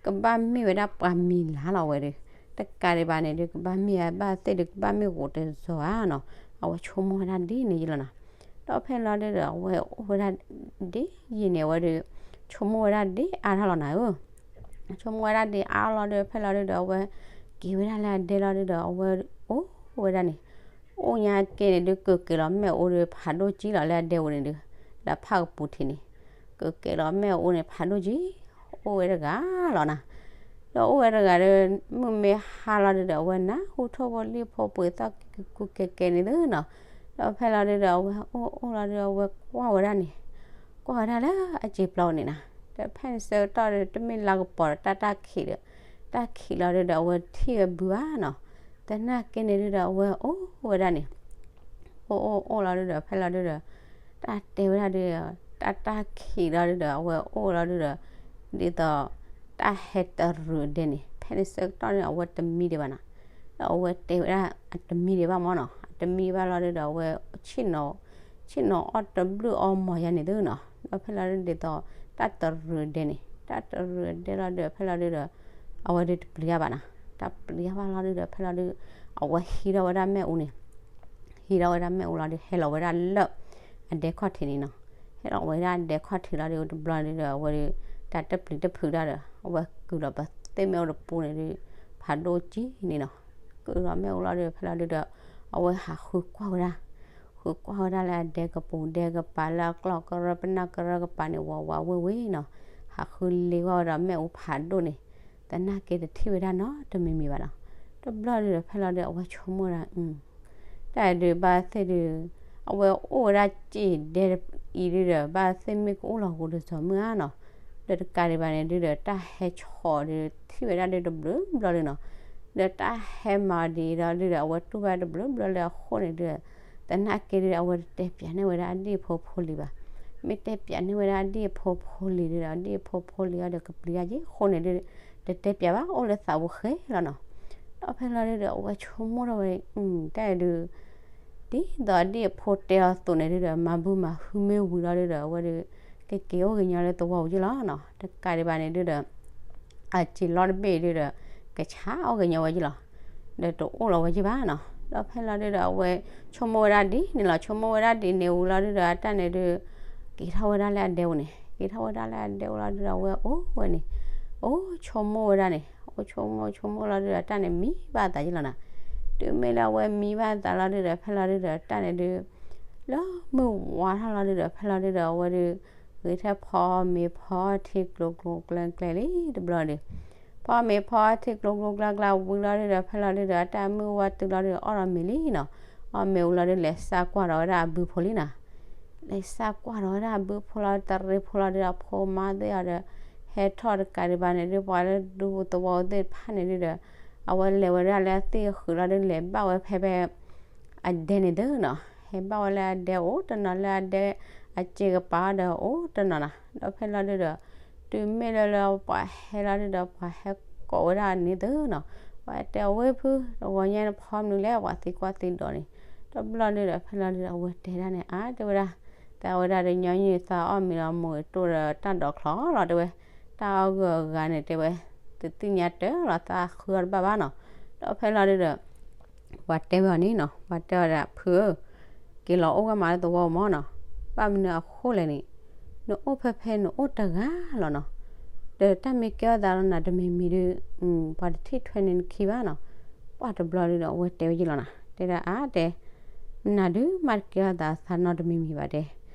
ကဘၣ်မ့ၢ်ဝဲဒၣ်ပှၤမံၤလၢ်လီၤဝဲဒု, တကးဒံးဘၣ်န့ၣ်ဒု ကဘၣ်မ့ၢ်ဘၣ်သ့ၣ်ဒု ကဘၣ်မ့ၢ်ဂိၤတစီၤဧါနီၤ. အဝဲဆိကမိၣ်ဝဲဒၣ်ဒ်န့ၣ်ယလီၤနီၤ. ဒီးဖဲလီၤဒုဒီး အဝဲအိၣ်ဝဲဒၣ်ဒ်ယံၤန့ၣ် အဝဲဒီး ဆိကမိၣ်ဝဲဒၣ်ဒ်အါထီၣ်လီၤနၤဧၢ, ဆိကမိၣ်ဝဲဒၣ်ဒ်အါလီၤဒီး ဖဲလီၤဒုဒီး အဝဲက့ၤဝဲဒၣ်လၢအဒဲလီၤဒုဒီး အဝဲအိၣ်ဝဲဒၣ်န့ၣ်, အိၣ်ညါက့န့ၣ်ဒု ကက့ၤလီၤမ့ၣ်အူဒီး ဖးဒိၣ်ကံလီၤလၢအဒဲဝဲန့ၣ်ဒု, လၢဖးကပူၤထံးန့ၣ်, ကက့ၤလီၤမ့ၣ်အူန့ၣ် ဖးဒိၣ်ကံ, အိၣ်ဝဲတဂၤလီၤနၤ. ဒီးအိၣ်ဝဲတဂၤဒီး မုၢ်မ့ၢ်ဟါလီၤဒုဒီး အဝဲနၢ်ဟူထိၣ်ဖိလံၣ်ဖိ ပှ့ၤသီၣ်ကူကူကဲကဲန့ၣ်သုနီၤ. ဒီးဖဲလီၤဒုဒီး အဝဲအိၣ်အိၣ်လီၤဒုဒီး အဝဲကွၢ်ဝဲဒၣ်န့ၣ်, ကွၢ်ဝဲဒၣ်လၢအစ့ၤပျီန့ၣ်နၤ. ဒီးဖဲန့ၣ်ဆၢကတီၢ်ဒီး တမ့ၢ်လါကပီၤဒီး တၢ်တၢ်ခံးဒီး တၢ်ခံးလီၤဒုဒီး အဝဲထံၣ်ဝဲဘုဘၣ်နီၤ. သနာ်က့န့ၣ်ဒုဒီး အဝဲအိၣ်ဝဲဒၣ်န့ၣ်, အိၣ်အိၣ်အိၣ်လီၤဒုဒီး ဖဲလီၤဒုဒီး တၢ်တဲဝဲဒၣ်ဒုဒီး တၢ်တၢ်ခံးလီၤဒုဒီး အဝဲအိၣ်လီၤဒုဒီး ဒ်သိး တၢ်ဟဲတရူးအဒဲန့ၣ် ဖဲန့ၣ်ဆၢကတီၢ်န့ၣ် အဝဲတမံဒံးဘၣ်နီၤ. ဒီးအဝဲတဲဝဲဒၣ် အတမံဒံးဘၣ်မၢ်နီၤ, အတမံဘၣ်လီၤဒုဒီး အဝဲ ဆ့ၣ်နီၤအီၣ်တဘျုးအီမီၤယါန့ၣ်သုနီၤ. ဒီးဖဲလီၤဒုဒ်သိး တၢ်တရူးအဒဲန့ၣ် တၢ်တရူးအဒဲလီၤဒုဒီး ဖဲလီၤဒုဒီး အဝဲဒုတပျံၤတၢ်ဘၣ်နီၤ. တပျံၤတၢ်ဘၣ်လီၤဒုဒီး ဖဲလီၤဒု အဝဲဟံးထီၣ်ဝဲဒၣ်မ့ၣ်အူန့ၣ်, ဟံးထီၣ်ဝဲဒၣ်မ့ၣ်အူလီၤဒု ဟဲလီၤဝဲဒၣ်လၢ အဒဲခီၣ်ထံးန့ၣ်နီၤ. ဟဲလီၤဝဲဒၣ်ဒဲခီၣ်ထံးလီၤဒု တဘျီဒုဒီး အဝဲဒု တၢ်တပျံၤတဖုးတၢ်ဒီး အဝဲကုၢ်လီၤပသ့ၣ်မ့ၣ်အူတပူၤန့ၣ်ဒု ဖးဒိၣ်ကံန့ၣ်နီၤ. ကုၢ်လီၤမ့ၣ်အူလီၤဒု ဖဲလီၤဒုဒီး အဝဲဟးဃုကွၢ်ဝဲဒၣ်, ဃုကွၢ်ဝဲဒၣ်လၢအဒဲကပူၤဒဲကပၤ လၢအကျီၢ်ကရၢပနၢ်ကရၢကပၤန့ၣ် ဝးဝးဝ့ၢ်ဝ့ၢ်နီၤ. ဟးဃုလ့ကွၢ်ဝဲဒီးမ့ၣ်အူဖးဒိၣ်န့ၣ် သနာ်က့တထံၣ်ဝဲဒၣ်နီတမံၤမံၤဘၣ်နီၤ. တဘျီဒုဒီး ဖဲလီၤဒု အဝဲဆိကမိၣ်ဒၣ် တၢ်ဒုးဘၣ်သ့ၣ်ဒုး အဝဲအိၣ်ဝဲဒၣ်စ့ၢ်ဒဲအံၤဒုဒီး ဘၣ်သ့ၣ်မ့ၢ်ကအိၣ်လီၤကအိၣ်တစီၤမုၢ်ဧါနီၤ. ဒီးတကးဒံးဘၣ်န့ၣ်ဒုဒီး တၢ်ဟဲဆီၣ်ဒု ထံၣ်ဝဲဒၣ်ဒုတဘျုးဘျီဒုနီၤ. ဒီးတၢ်ဟဲမၤဒံးဒီးဒုဒီး အဝဲတူၢ်ဘၣ်တဘျုးဘျီလၢအဃိန့ၣ်ဒု သနာ်က့ဒု အဝဲတတဲပၠးန့ၢ်ဝဲဒၣ်အဒံၣ်အဖိဖိလံၤဘၣ်. မ့ၢ်တဲပၠးန့ၢ်ဝဲဒၣ်အဒံၣ်အဖိဖိလံၤဒုဒီး အဒံၣ်အဖိဖိလံၤအံၤဒီးကပျံၤတၢ်က့အဃိန့ၣ်ဒု တတဲပၠးဘၣ် အိၣ်လၢသးပူၤဃဲလီၤနီၤ. ဒီးဖဲလီၤဒုဒီး အဝဲဆိကမိၣ်ထီၣ်ဝဲ တၢ်ဒုး ဒ်သိးအဒံၣ်အဖိတဲအီၤအသိးန့ၣ်ဒုဒီး မၤဘုမၤဟုမ့ၢ်ဝံၤလီၤဒုဒီး အဝဲဒု ကက့ၤအိၣ်ကညီလၢသဝီပူၤက့လီၤနီၤ. တကးဒံးဘၣ်န့ၣ်ဒုဒီး အစ့ၤလီၢ်တဘ့ၣ်ဒုဒီး ကဆါအီၣ်ကညီဝဲက့လီၤ. ဒီးတအိၣ်လီၤဝဲက့ဘၣ်နီၤ. ဒီးဖဲလီၤဒုဒီး အဝဲဆိကမိၣ်ဝဲဒၣ်ဒ်န့ၣ်လီၤ. ဆိကမိၣ်ဝဲဒၣ်ဒ်န့ၣ်ဝံၤလီၤဒုဒီး အတၢ်န့ၣ်ဒု က့ၤထီၣ်ဝဲဒၣ်လၢအဒဲပူၤန့ၣ်, က့ၤထီၣ်ဝဲဒၣ်လၢအဒဲပူၤလီၤဒုဒီး အဝဲအိၣ်ဝဲန့ၣ်, အိၣ်ဆိကမိၣ်ဝဲဒၣ်န့ၣ်, အိၣ်ဆိကမိၣ်ဆိကမိၣ်လီၤဒုဒီး အတၢ်န့ၣ်မံဘၣ်အသးက့လီၤနီၤ. တုၤမ့ၢ်လၢအဝဲမံဘၣ်အသးလီၤဒုဒီး ဖဲလီၤဒုဒီး အတၢ်န့ၣ်ဒု လၢမုၢ်ဝါထီၣ်လီၤဒုဒီး ဖဲလီၤဒုဒီး အဝဲဒု ဂဲၤထၢၣ်ဖီမ့ၤဖီထံကျိၤကျိၤကျဲကျဲလံတဘျီဒု ဖီမ့ၤဖီထံကျိၤကျိၤကျါကျါဝံၤလီၤဒုဒီး ဖဲလီၤဒုဒီး အတၢ်မုၢ်ဝါတုၤလီၤဒုဒီး အီၣ်ဒီးမ့ၤလံနီၤ. အီၣ်မ့ၤဝံၤလီၤဒု လဲၤစးကွၢ်ဒီးဝဲဒၣ်အဘုဖိလံနီၤ. လဲၤစးကွၢ်ဒီးဝဲဒၣ်အဘုဖိလီၤ တရံးဖိလီၤဒုဒီး အဖိမါသ့ၣ်အီၤဒီး ဟဲထီၣ်တကးဒံးဘၣ်န့ၣ်ဒု ပှၤလၢဒူပူၤသဝီသ့ၣ်တဖၣ်န့ၣ်ဒုဒီး အဝဲလဲၤဝဲဒၣ်လၢအသ့ၣ်အဃုာ်လီၤဒု လဲၤဘၣ်ဝဲဖဲဖဲ အဒဲန့ၣ်သုနီၤ. ဟဲဘၣ်ဝဲလၢအဒဲအိၣ်တနီၤ လၢအဒဲအစ့ၤကပၤဒီးအိၣ်တနီၤနီၤ. ဒီးဖဲလီၤဒုဒီး တုၤမ့ၢ်လၢလၢပှၤဟဲလီၤဒုဒီး ပှၤဟဲကိးဝဲဒၣ်န့ၣ်သုနီၤ. ပှၤတဲအဝဲဖု တဂီၤညါနဖီမနုၤလဲၣ် ပှၤသံကွၢ်သံဒိးန့ၣ်. တဘျီဒုဒီး ဖဲလီၤဒုဒီး အဝဲတဲဒၣ်န့ၣ် အါ တဲဝဲဒၣ် တဲဝဲဒၣ်ဒီး ညီနုၢ်သးအီၣ်မ့ၤလီၤ မိၢ်တိၢ်ဒီးတၢ်ဒိးချီလီၤ တဲဝဲ. တၢ်အီၣ်ဂၢၢ်အဂၤန့ၣ် တဲဝဲ တသ့ၣ်ညါတၢ်လီၤ သးဃုအီၣ်တဘၣ်ဘၣ်နီၤ. ဒီးဖဲလီၤဒုဒီး ပှၤတဲဝဲအီၤန့ၣ်နီၤ ပှၤတဲအီၤဒၣ် ဖုဧၢ, က့ၤလီၤအိၣ်ဝဲမးလၢသဝီမးနီၤ. ဘၣ်မနုၤအဃိလဲၣ်န့ၣ် နအိၣ်ဖဲဖဲနအိၣ်တဂၤလီၤနီၤ. ဒီးတၢ်မ့ၢ်ကဲထီၣ်သးလီၤနၤတမံၤမံၤဒု ပှၤတထံၣ်ထွဲန့ၢ်နခံဘၣ်နီၤ. ပှၤတဘျီဒုဒီး အဝဲတဲဝဲယ့ၢ်လီၤနၤ တဲဒၣ်အါတဲ နၤဒုးမးတကဲထီၣ်သးသးနီတမံၤမံၤဘၣ်တဲ.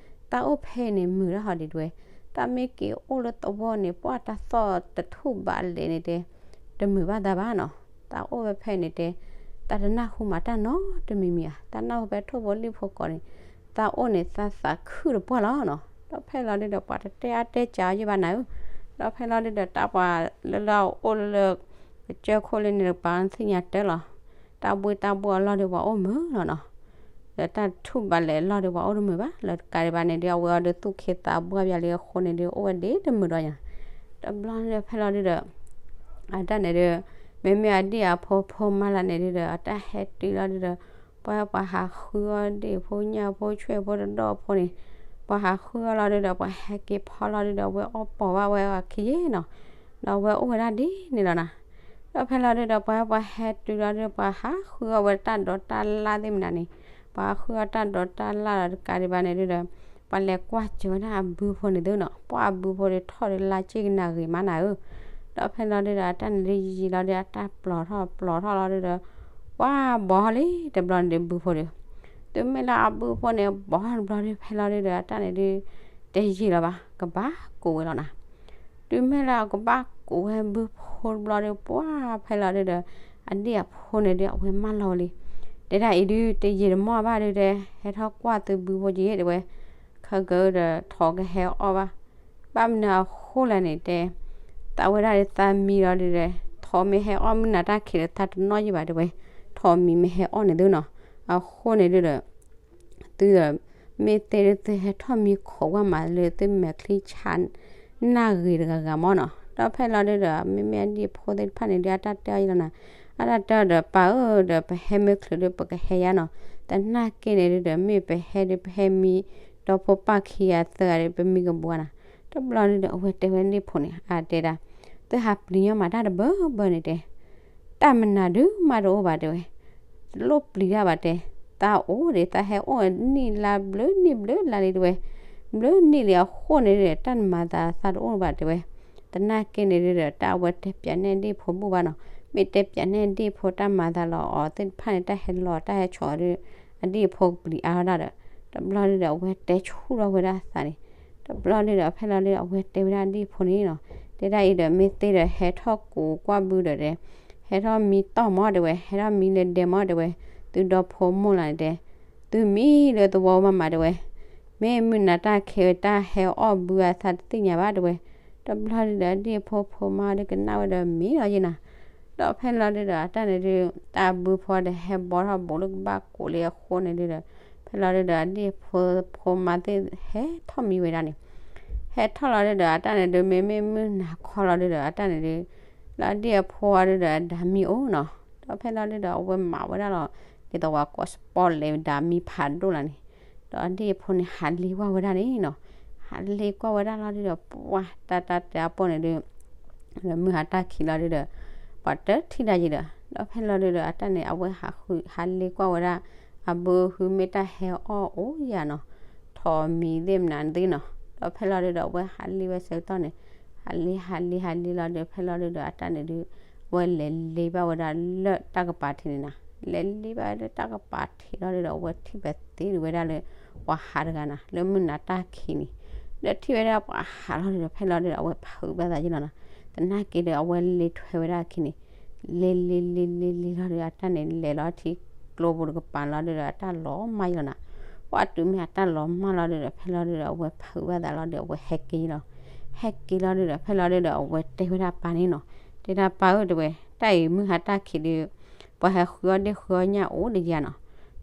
တၢ်အိၣ်ဖဲအံၤန့ၣ် မုာ်ဒၣ်ဟီဒ်တဲဝဲ. တၢ်မ့ၢ်က့ၤအိၣ်လၢသဝီန့ၣ် ပှၤတၢ်သီၣ်တထူၣ်ဘးလဲၣ်န့ၣ်တဲ တမုာ်ဘၣ်သးဘၣ်နီၤ. တၢ်အိၣ်ဝဲဖဲန့ၣ်တဲ တၢ်တနၢ်ဟူမးတၢ်နီတမံၤမံၤဧါ. တၢ်နၢ်ဟူဖဲထိၣ်ဖိလံၣ်ဖိကိးန့ၣ် တၢ်အိၣ်န့ၣ် တၢ်သးခုတပှၢ်လီၤနီၤ. ဒီးဖဲလီၤဒုဒီး ပှၤတတဲအါတဲစှၤအီၤယ့ၢ်ဘၣ်နၤဧၢ. ဒီးဖဲလီၤဒုဒီး တၢ်ပှၤလၢလၢအအိၣ်လၢလၢ ကစၢၢ်ခိၣ်လၢန့ၣ်တကပၤသ့ၣ်ညါတၢ်လီၤ. တၢ်ဘှ့ၣ်တၢ်ဘှီၣ်အလီၢ်ဒုး ပှၤအိၣ်မုာ်လီၤနီၤ. ဒီးတၢ်ထူၣ်ဘးလဲၣ်အလီၢ်ဒုး ပှၤအိၣ်တမုာ်ဘၣ်. လၢတကးဒံးဘၣ်န့ၣ်ဒုး အဝဲအီၤဒုးသူၣ်ခ့သးဘှီၣ်ဘၣ်လံအဃိန့ၣ်ဒုး အိၣ်ဝဲဒၣ်တမုာ်ဒီးညါ. တဘျီဒုးဖဲလီၤဒုဒီး အတၢ်န့ၣ်ဒုး မ့မ့ၢ်အဒံၣ်အဖိဖိမါလၢ်န့ၣ်ဒုဒီး အတၢ်ဟဲတုၤလီၤဒုဒီး ပှၤပှၤဟးဃုအီၣ်ဒံၣ်ဖိညၣ်ဖိဆွဲၣ်ဖိတဒီၣ်ဖိန့ၣ် ပှၤဟးဃုအီၣ်လီၤဒုဒီး ပှၤဟဲက့ၤဖီလီၤဒုဒီး အဝဲအီၣ်ပိာ်ဘၣ်ဝဲအခံယ့ၢ်နီၤ. ဒီးအဝဲအိၣ်ဝဲဒၣ်ဒ်န့ၣ်လီၤနၤ. ဒီးဖဲလီၤဒုဒီး ပှၤပှၤဟဲတုၤလီၤဒု ပှၤဟးဃုအီၣ်ဝဲတၢ်ဒိးတၢ်လၣ်သ့ၣ်မနုၤန့ၣ် ပှၤဃုအီၣ်တၢ်ဒိးတၢ်လၣ်လီၤတကးဒံးဘၣ်န့ၣ်ဒုဒီး ပှၤလဲၤကွၢ်စၢၤဝဲဒၣ်အဘုဖိန့ၣ်သုနီၤ, ပှၤအဘုဖိဒီးထီၣ်ဒီးလါစ့ၢ်ကနၣ်ဂ့ၤမးနၤဧၢ, ဒီးဖဲလီၤဒုဒီးအတၢ်န့ၣ်ဒုယံာ်လီၤဒီးအတၢ်ပျီၤထီၣ်ပျီၤထီၣ်လီၤဒုဒီး ပှၤဘီလံတဘျီန့ၣ်ဒုဘုဖိဒီး တုၤမ့ၢ်လၢအဘုဖိန့ၣ် ဘီတဘျီဒုး ဖဲလီၤဒုဒီး အတၢ်န့ၣ်ဒုး တယံာ်လီၤဘၣ်, ကဘၣ်ကိးဝဲလီၤနၤ. တုၤမ့ၢ်လၢအကဘၣ်ကိးဝဲဘုဖိတဘျီဒုး ပှၤဖဲလီၤဒုဒီး အဒ့ၣ်အဖိန့ၣ်ဒုး အဝဲမၢလီၤဝဲလံ. တဲဒၣ်အံၤဒုး တယံာ်တမီၢ်ဘၣ်ဒုတဲ, ဟဲထီၣ်ကွၢ်သုဘုဖိက့ၤတဲဝဲ, ခဲကဒီးထီၣ်ကဟဲအီၣ်ဘၣ် ဘၣ်မနုၤအဃိလဲၣ်န့ၣ်တဲ, သးဝဲဒၣ်ဒီးသးမံလီၤဒုဒီး ထီၣ်မ့ၢ်ဟဲအီၣ်မုၢ်နၤတၢ်ခံးဒီး သးတနီၣ်ယံာ်ဘၣ်တဲဝဲ, ထီၣ်မံမ့ၢ်ဟဲအီၣ်န့ၣ်သုနီၤ, အဃိန့ၣ်ဒုဒီး သုဒီး မ့ၢ်သ့ဒုးသုဟဲထီၣ်မံခိးကွၢ်မးလၢသုမဲာ်ချံဆး နၢ်ဂ့ၤတဂၤဂၤမီၢ်နီၤ. ဒီးဖဲလီၤဒုဒီး မ့မ့ၢ်အဒ့ၣ်ဖိသ့ၣ်တဖၣ်န့ၣ်ဒုး အတၢ်တဲအီၤယံလီၤနၤ, အတၢ်တဲဒီးပၢ်ဧၢဒီး ပဟဲမ့ၢ်ချုးဒုး ပကဟဲယါနီၤ, သနာ်က့န့ၣ်ဒုဒီး မ့ၢ်ပဟဲဒုး ပဟဲမံဒီဖိပၢ်ခံဂၤသၢဂၤဒီး ပမံကဘှါနၤ. တဘျီဒုဒီး အဝဲတဲဝဲဒၣ်ဒ့ၣ်ဖိန့ၣ် အတဲဒၣ်, သုဟးပျံၤညီမးတၢ်တဘၢဘၢန့ၣ်တဲ တၢ်မနုၤဒုးမးတအိၣ်ဘၣ်တဲဝဲ, တလိၣ်ပျံၤတၢ်ဘၣ်တဲ, သးအိၣ်ဒံး သးဟဲအိၣ်နံၣ်လါဘျုးနံၣ်ဘျုးလါလံတဲဝဲ, ဘျုးနံၣ်လံအဃိန့ၣ်ဒီး တၢ်နမၤသးသးတအိၣ်ဘၣ်တဲဝဲ. သနာ်က့န့ၣ်ဒုဒီး တၢ်အဝဲတဲပၠးန့ၢ်ဒ့ၣ်ဖိဘူၣ်ဘၣ်နီၤ, မ့ၢ်တဲပၠးန့ၢ်ဒ့ၣ်ဖိတၢ်မၤသးလီၤအီၤသ့ၣ်တဖၣ်န့ၣ် တၢ်ဟဲလီၤတၢ်ဟဲဆီၣ်အီၤဒီး အဒ့ၣ်ဖိကပျံၤအါဝဲဒၣ်ဒီး တဘျီဒုဒီး အဝဲတဲဆူၣ်ထီၣ်ဝဲဒၣ်အသးန့ၣ်, တဘျီဒုဒီး ဖဲလီၤဒုဒီး အဝဲတဲဝဲဒၣ်ဒ့ၣ်ဖိန့ၣ်နီၤ, တဲဒၣ်အံၤဒီး မ့ၢ်သ့ဒီးဟဲထီၣ်ကိးကွၢ်ဘုဒီးတဲ, ဟဲထီၣ်မံတီၢ်မီၢ်တဲဝဲ, ဟဲထီၣ်မံလၢဒဲမီၢ်တဲဝဲ, သုဒီဖိမိၢ်လၢ်န့ၣ်တဲ, သုမံလၢသဝီမးမးတဲဝဲ, မ့ၢ်မုၢ်နၤတၢ်ခံးတၢ်ဟဲအီၣ်ဘုအသးတသ့ၣ်ညါဘၣ်တဲဝဲ. တဘျီဒုဒီး ဒ့ၣ်ဖိဖိမါဒုကနၣ်ဝဲဒီးမံလီၤယံနၤ, ဒီးဖဲလီၤဒုဒီး အတၢ်န့ၣ်ဒုး တၢ်ဘုဖိဒီးဟဲဘီထီၣ်ဘူးလၢကဘၣ်ကိးလံ အဃိန့ၣ်ဒုဒီး ဖဲလီၤဒုဒီး အဒ့ၣ်ဖိဖိမါသ့ၣ်ဟဲထီၣ်မံဝဲဒၣ်န့ၣ်, ဟဲထီၣ်လီၤဒုဒီး အတၢ်န့ၣ်ဒုး မ့မ့ၢ်မုၢ်နၤခီလီၤဒုဒီး အတၢ်န့ၣ်ဒုး လၢအဒ့ၣ်အဖိအီၤဒုဒီး အဒၣ်မံအိၣ်နီၤ, ဒီးဖဲလီၤဒုဒီး အဝဲမၤဝဲဒၣ်လီၤ ဒ်သိးပှၤကိးစပီလဲၣ် ဒၣ်မံဖးဒိၣ်လၢန့ၣ်, ဒီးအဒ့ၣ်အဖိန့ၣ် ဟးလ့ကွၢ်ဝဲဒၣ်န့ၣ်နီၤ, ဟးလ့ကွၢ်ဝဲဒၣ်လီၤဒုဒီး ပှၤတၢ်တၢ်တဲအပီၢ်န့ၣ်ဒုး ဒီးမုၢ်ဟါတၢ်ခံးလီၤဒုဒီး ပှၤတထံၣ်ဒၣ်ယံၤဒီး ဒီးဖဲလီၤဒုဒီး အတၢ်န့ၣ် အဝဲဟးဃု ဟးလ့ကွၢ်ဝဲဒၣ် အဘုဟုမ့ၢ်တၢ်ဟဲအီၣ်အိၣ်ယၤနီၤ, ထီၣ်မံသ့ၣ်မနုၤသ့ၣ်နီၤ, ဒီးဖဲလီၤဒုဒီး အဝဲဟးလ့ဝဲဆၢကတီၢ်န့ၣ်, ဟးလ့ ဟးလ့ ဟးလ့လီၤဒုး ဖဲလီၤဒုဒီး အတၢ်န့ၣ်ဒုး အဝဲလဲၤလ့ဘၣ်ဝဲဒၣ်လၢတၢ်ကပၤထံးန့ၣ်နၤ, လဲၤလ့ဘၣ်လၢတၢ်ကပၤထံးလီၤဒုဒီး အဝဲထံၣ်ပသ့ဝဲဒၣ်လၢ ပှၤဟးတဂၤနၤ လၢမုၢ်နၤတၢ်ခံးန့ၣ်, ဒီးထံၣ်ဝဲဒၣ်ပှၤဟးလီၤဒုဒီး ဖဲလီၤဒုဒီး အဝဲဖုးဘၣ်သးယံလီၤနၤ, သနာ်က့ဒီး အဝဲလ့ထွဲဝဲဒၣ်အခံန့ၣ် လ့လ့လ့လ့လ့လီၤဒီး အတၢ်န့ၣ်လဲၤလီၤထံကျိပူၤတကပၤလီၤဒုဒီး အတၢ်လီၤမၢ်ယံလီၤနၤ, ပှၤတုၤမ့ၢ်အတၢ်လီၤမၢ်လီၤဒုဒီး ဖဲလီၤဒုဒီး အဝဲဖုးဘၣ်သးလီၤဒီး အဝဲဟဲက့ၤလီၤ, ဟဲက့ၤလီၤဒုဒီး ဖဲလီၤဒုဒီး အဝဲတဲဝဲဒၣ်အပၢ်န့ၣ်နီၤ, တဲဒၣ်ပၢ်ဧၢတဲဝဲ တၢ်အံၤမုၢ်ဟါတၢ်ခံးဒုး ပှၤဟဲဃုအီၣ်ဒ့ၣ်ဃုအီၣ်ညၣ်အိၣ်တယၤနီၤ,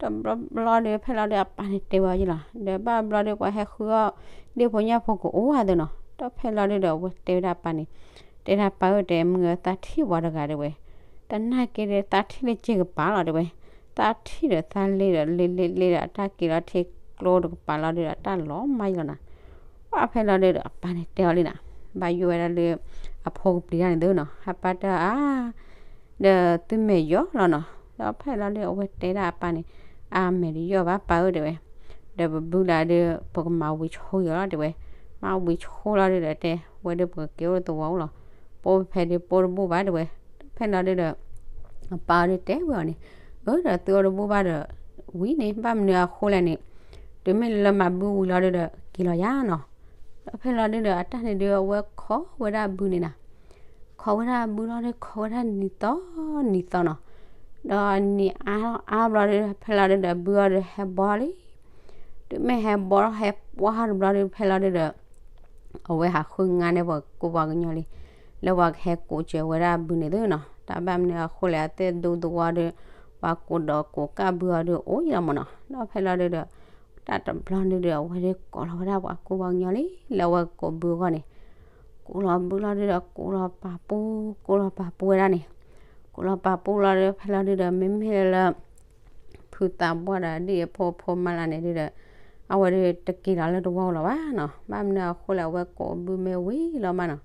တဘျီဘျီဒုး ဖဲလီၤဒုး အပၢ်န့ၣ်တဲဝဲယံလီၤ, ဒီးဘၣ်ဘျီဒုး ပှၤဟဲဃုအီၣ်ဒ့ၣ်ဖိညၣ်ဖိကအိၣ်ဧါသနီၤ, ဒီးဖဲလီၤဒုဒီး အဝဲတဲဝဲဒၣ်အပၢ်န့ၣ်, တဲဒၣ်ပၢ်ဧၢတဲ မုၢ်ဂၤသးထံၣ်ပှၤတဂၤတဲဝဲ, တနာ်က့ဒီး သးထံၣ်လၢစ့ၢ်ကပၤလီၤတဲဝဲ, သးထံၣ်ဒီးသးလ့ဒီးလ့လ့လ့ဒီး အတၢ်က့ၤလီၤထံကျိတကပၤလီၤဒုဒီး အတၢ်လီၤမၢ်ယံလီၤနၤ, ပှၤဖဲလီၤဒုဒီး အပၢ်န့ၣ်တဲအီၤလံနၤ, ဘၣ်ယိၣ်ဝဲဒၣ်လၢ အဖိကပျံၤတၢ်န့ၣ်သနီၤ, ဟးပၢ်တဲအါ ဒီးသုမဲာ်ယီၢ်လီၤနီၤ, ဒီးဖဲလီၤဒုး အဝဲတဲဒၣ်အပၢ်န့ၣ်, အါမဲာ်တယီၢ်ဘၣ်ပၢ်ဧၢတဲဝဲ, ဒီးပဘုလၢဒုး ပကမၤဝံၤဆိယီၤလီၤတဲဝဲ, မၤဝံၤဆိလီၤဒုဒီးတဲ ဝဲဒုးပကက့ၤအိၣ်လၢသဝီအိၣ်လီၤ, ပိာ်ဖဲဒုးပိာ်တဘူၣ်ဘၣ်တဲဝဲ, ဖဲလီၤဒုဒီး အပၢ်ဒုးတဲဝဲအီၤန့ၣ်, အၢ ဒီးသုအိၣ်တဘူၣ်ဘၣ်ဒီး ဝံၤန့ၣ် ဘၣ်မနုၤအဃိလဲၣ်န့ၣ်, တုၤမ့ၢ်လၢမၤဘုဝံၤလီၤဒုဒီး က့ၤလီၤယါနီၤ, ဒီးဖဲလီၤဒုဒီး အတၢ်န့ၣ်ဒုး အဝဲခိးဝဲဒၣ်ဘုန့ၣ်နၤ ခိးဝဲဒၣ်ဘုလီၤဒီး ခိးဝဲဒၣ်နံၤသီနံၤသီနီၤ, ဒီးနံၤအါအါဘျီဒီး ဖဲလီၤဒုဒီး ဘုအီၤဒီးဟဲဘီလံ, တုၤမ့ၢ်ဟဲဘီထီၣ်ဟဲပှၢ်တဘျီဒီး ဖဲလီၤဒုဒီး အဝဲဟးဃုငါန့ၢ်ပှၤကိးပှၤကညီလံ, လၢပှၤကဟဲကိးစၢၤဝဲဒၣ်ဘုန့ၣ်သ့နီၤ, တၢ်ဘၣ်မနုၤအဃိလဲၣ် အသ့ၣ်ဒူသဝီဒီး ပှၤကိးဒီးကိးကၣ်ဘုအီၤဒီးအိၣ်ယံလီၤမးနီၤ, ဒီးဖဲလီၤဒုဒီး တၢ်တဘျီဒုဒီး အဝဲဒုးကိးလီၤဝဲဒၣ်ပှၤကိးပှၤကညီလံ, လၢအဝဲကိးဘုအဂီၢ်န့ၣ် ကိးလီၤဘုလီၤဒုဒီး ကိးလီၤပာ်ပူၤ ကိးလီၤပာ်ပူၤဝဲဒၣ်န့ၣ်, ကိးလီၤပာ်ပူၤလီၤဒုး ဖဲလီၤဒုဒီး မ့မ့ၢ်လၢ ဖုသးပှၢ်ဒီးဒ်အဖိဖိမါလၢ်န့ၣ်ဒုဒီး အဝဲဒုးတက့ၤလီၤလၢတဝီလီၤဘၣ်နီၤ, ဘၣ်မနုၤအဃိလဲၣ် အဝဲကိးဘုမ့ၢ်ဝံၤလီၤမးနီၤ,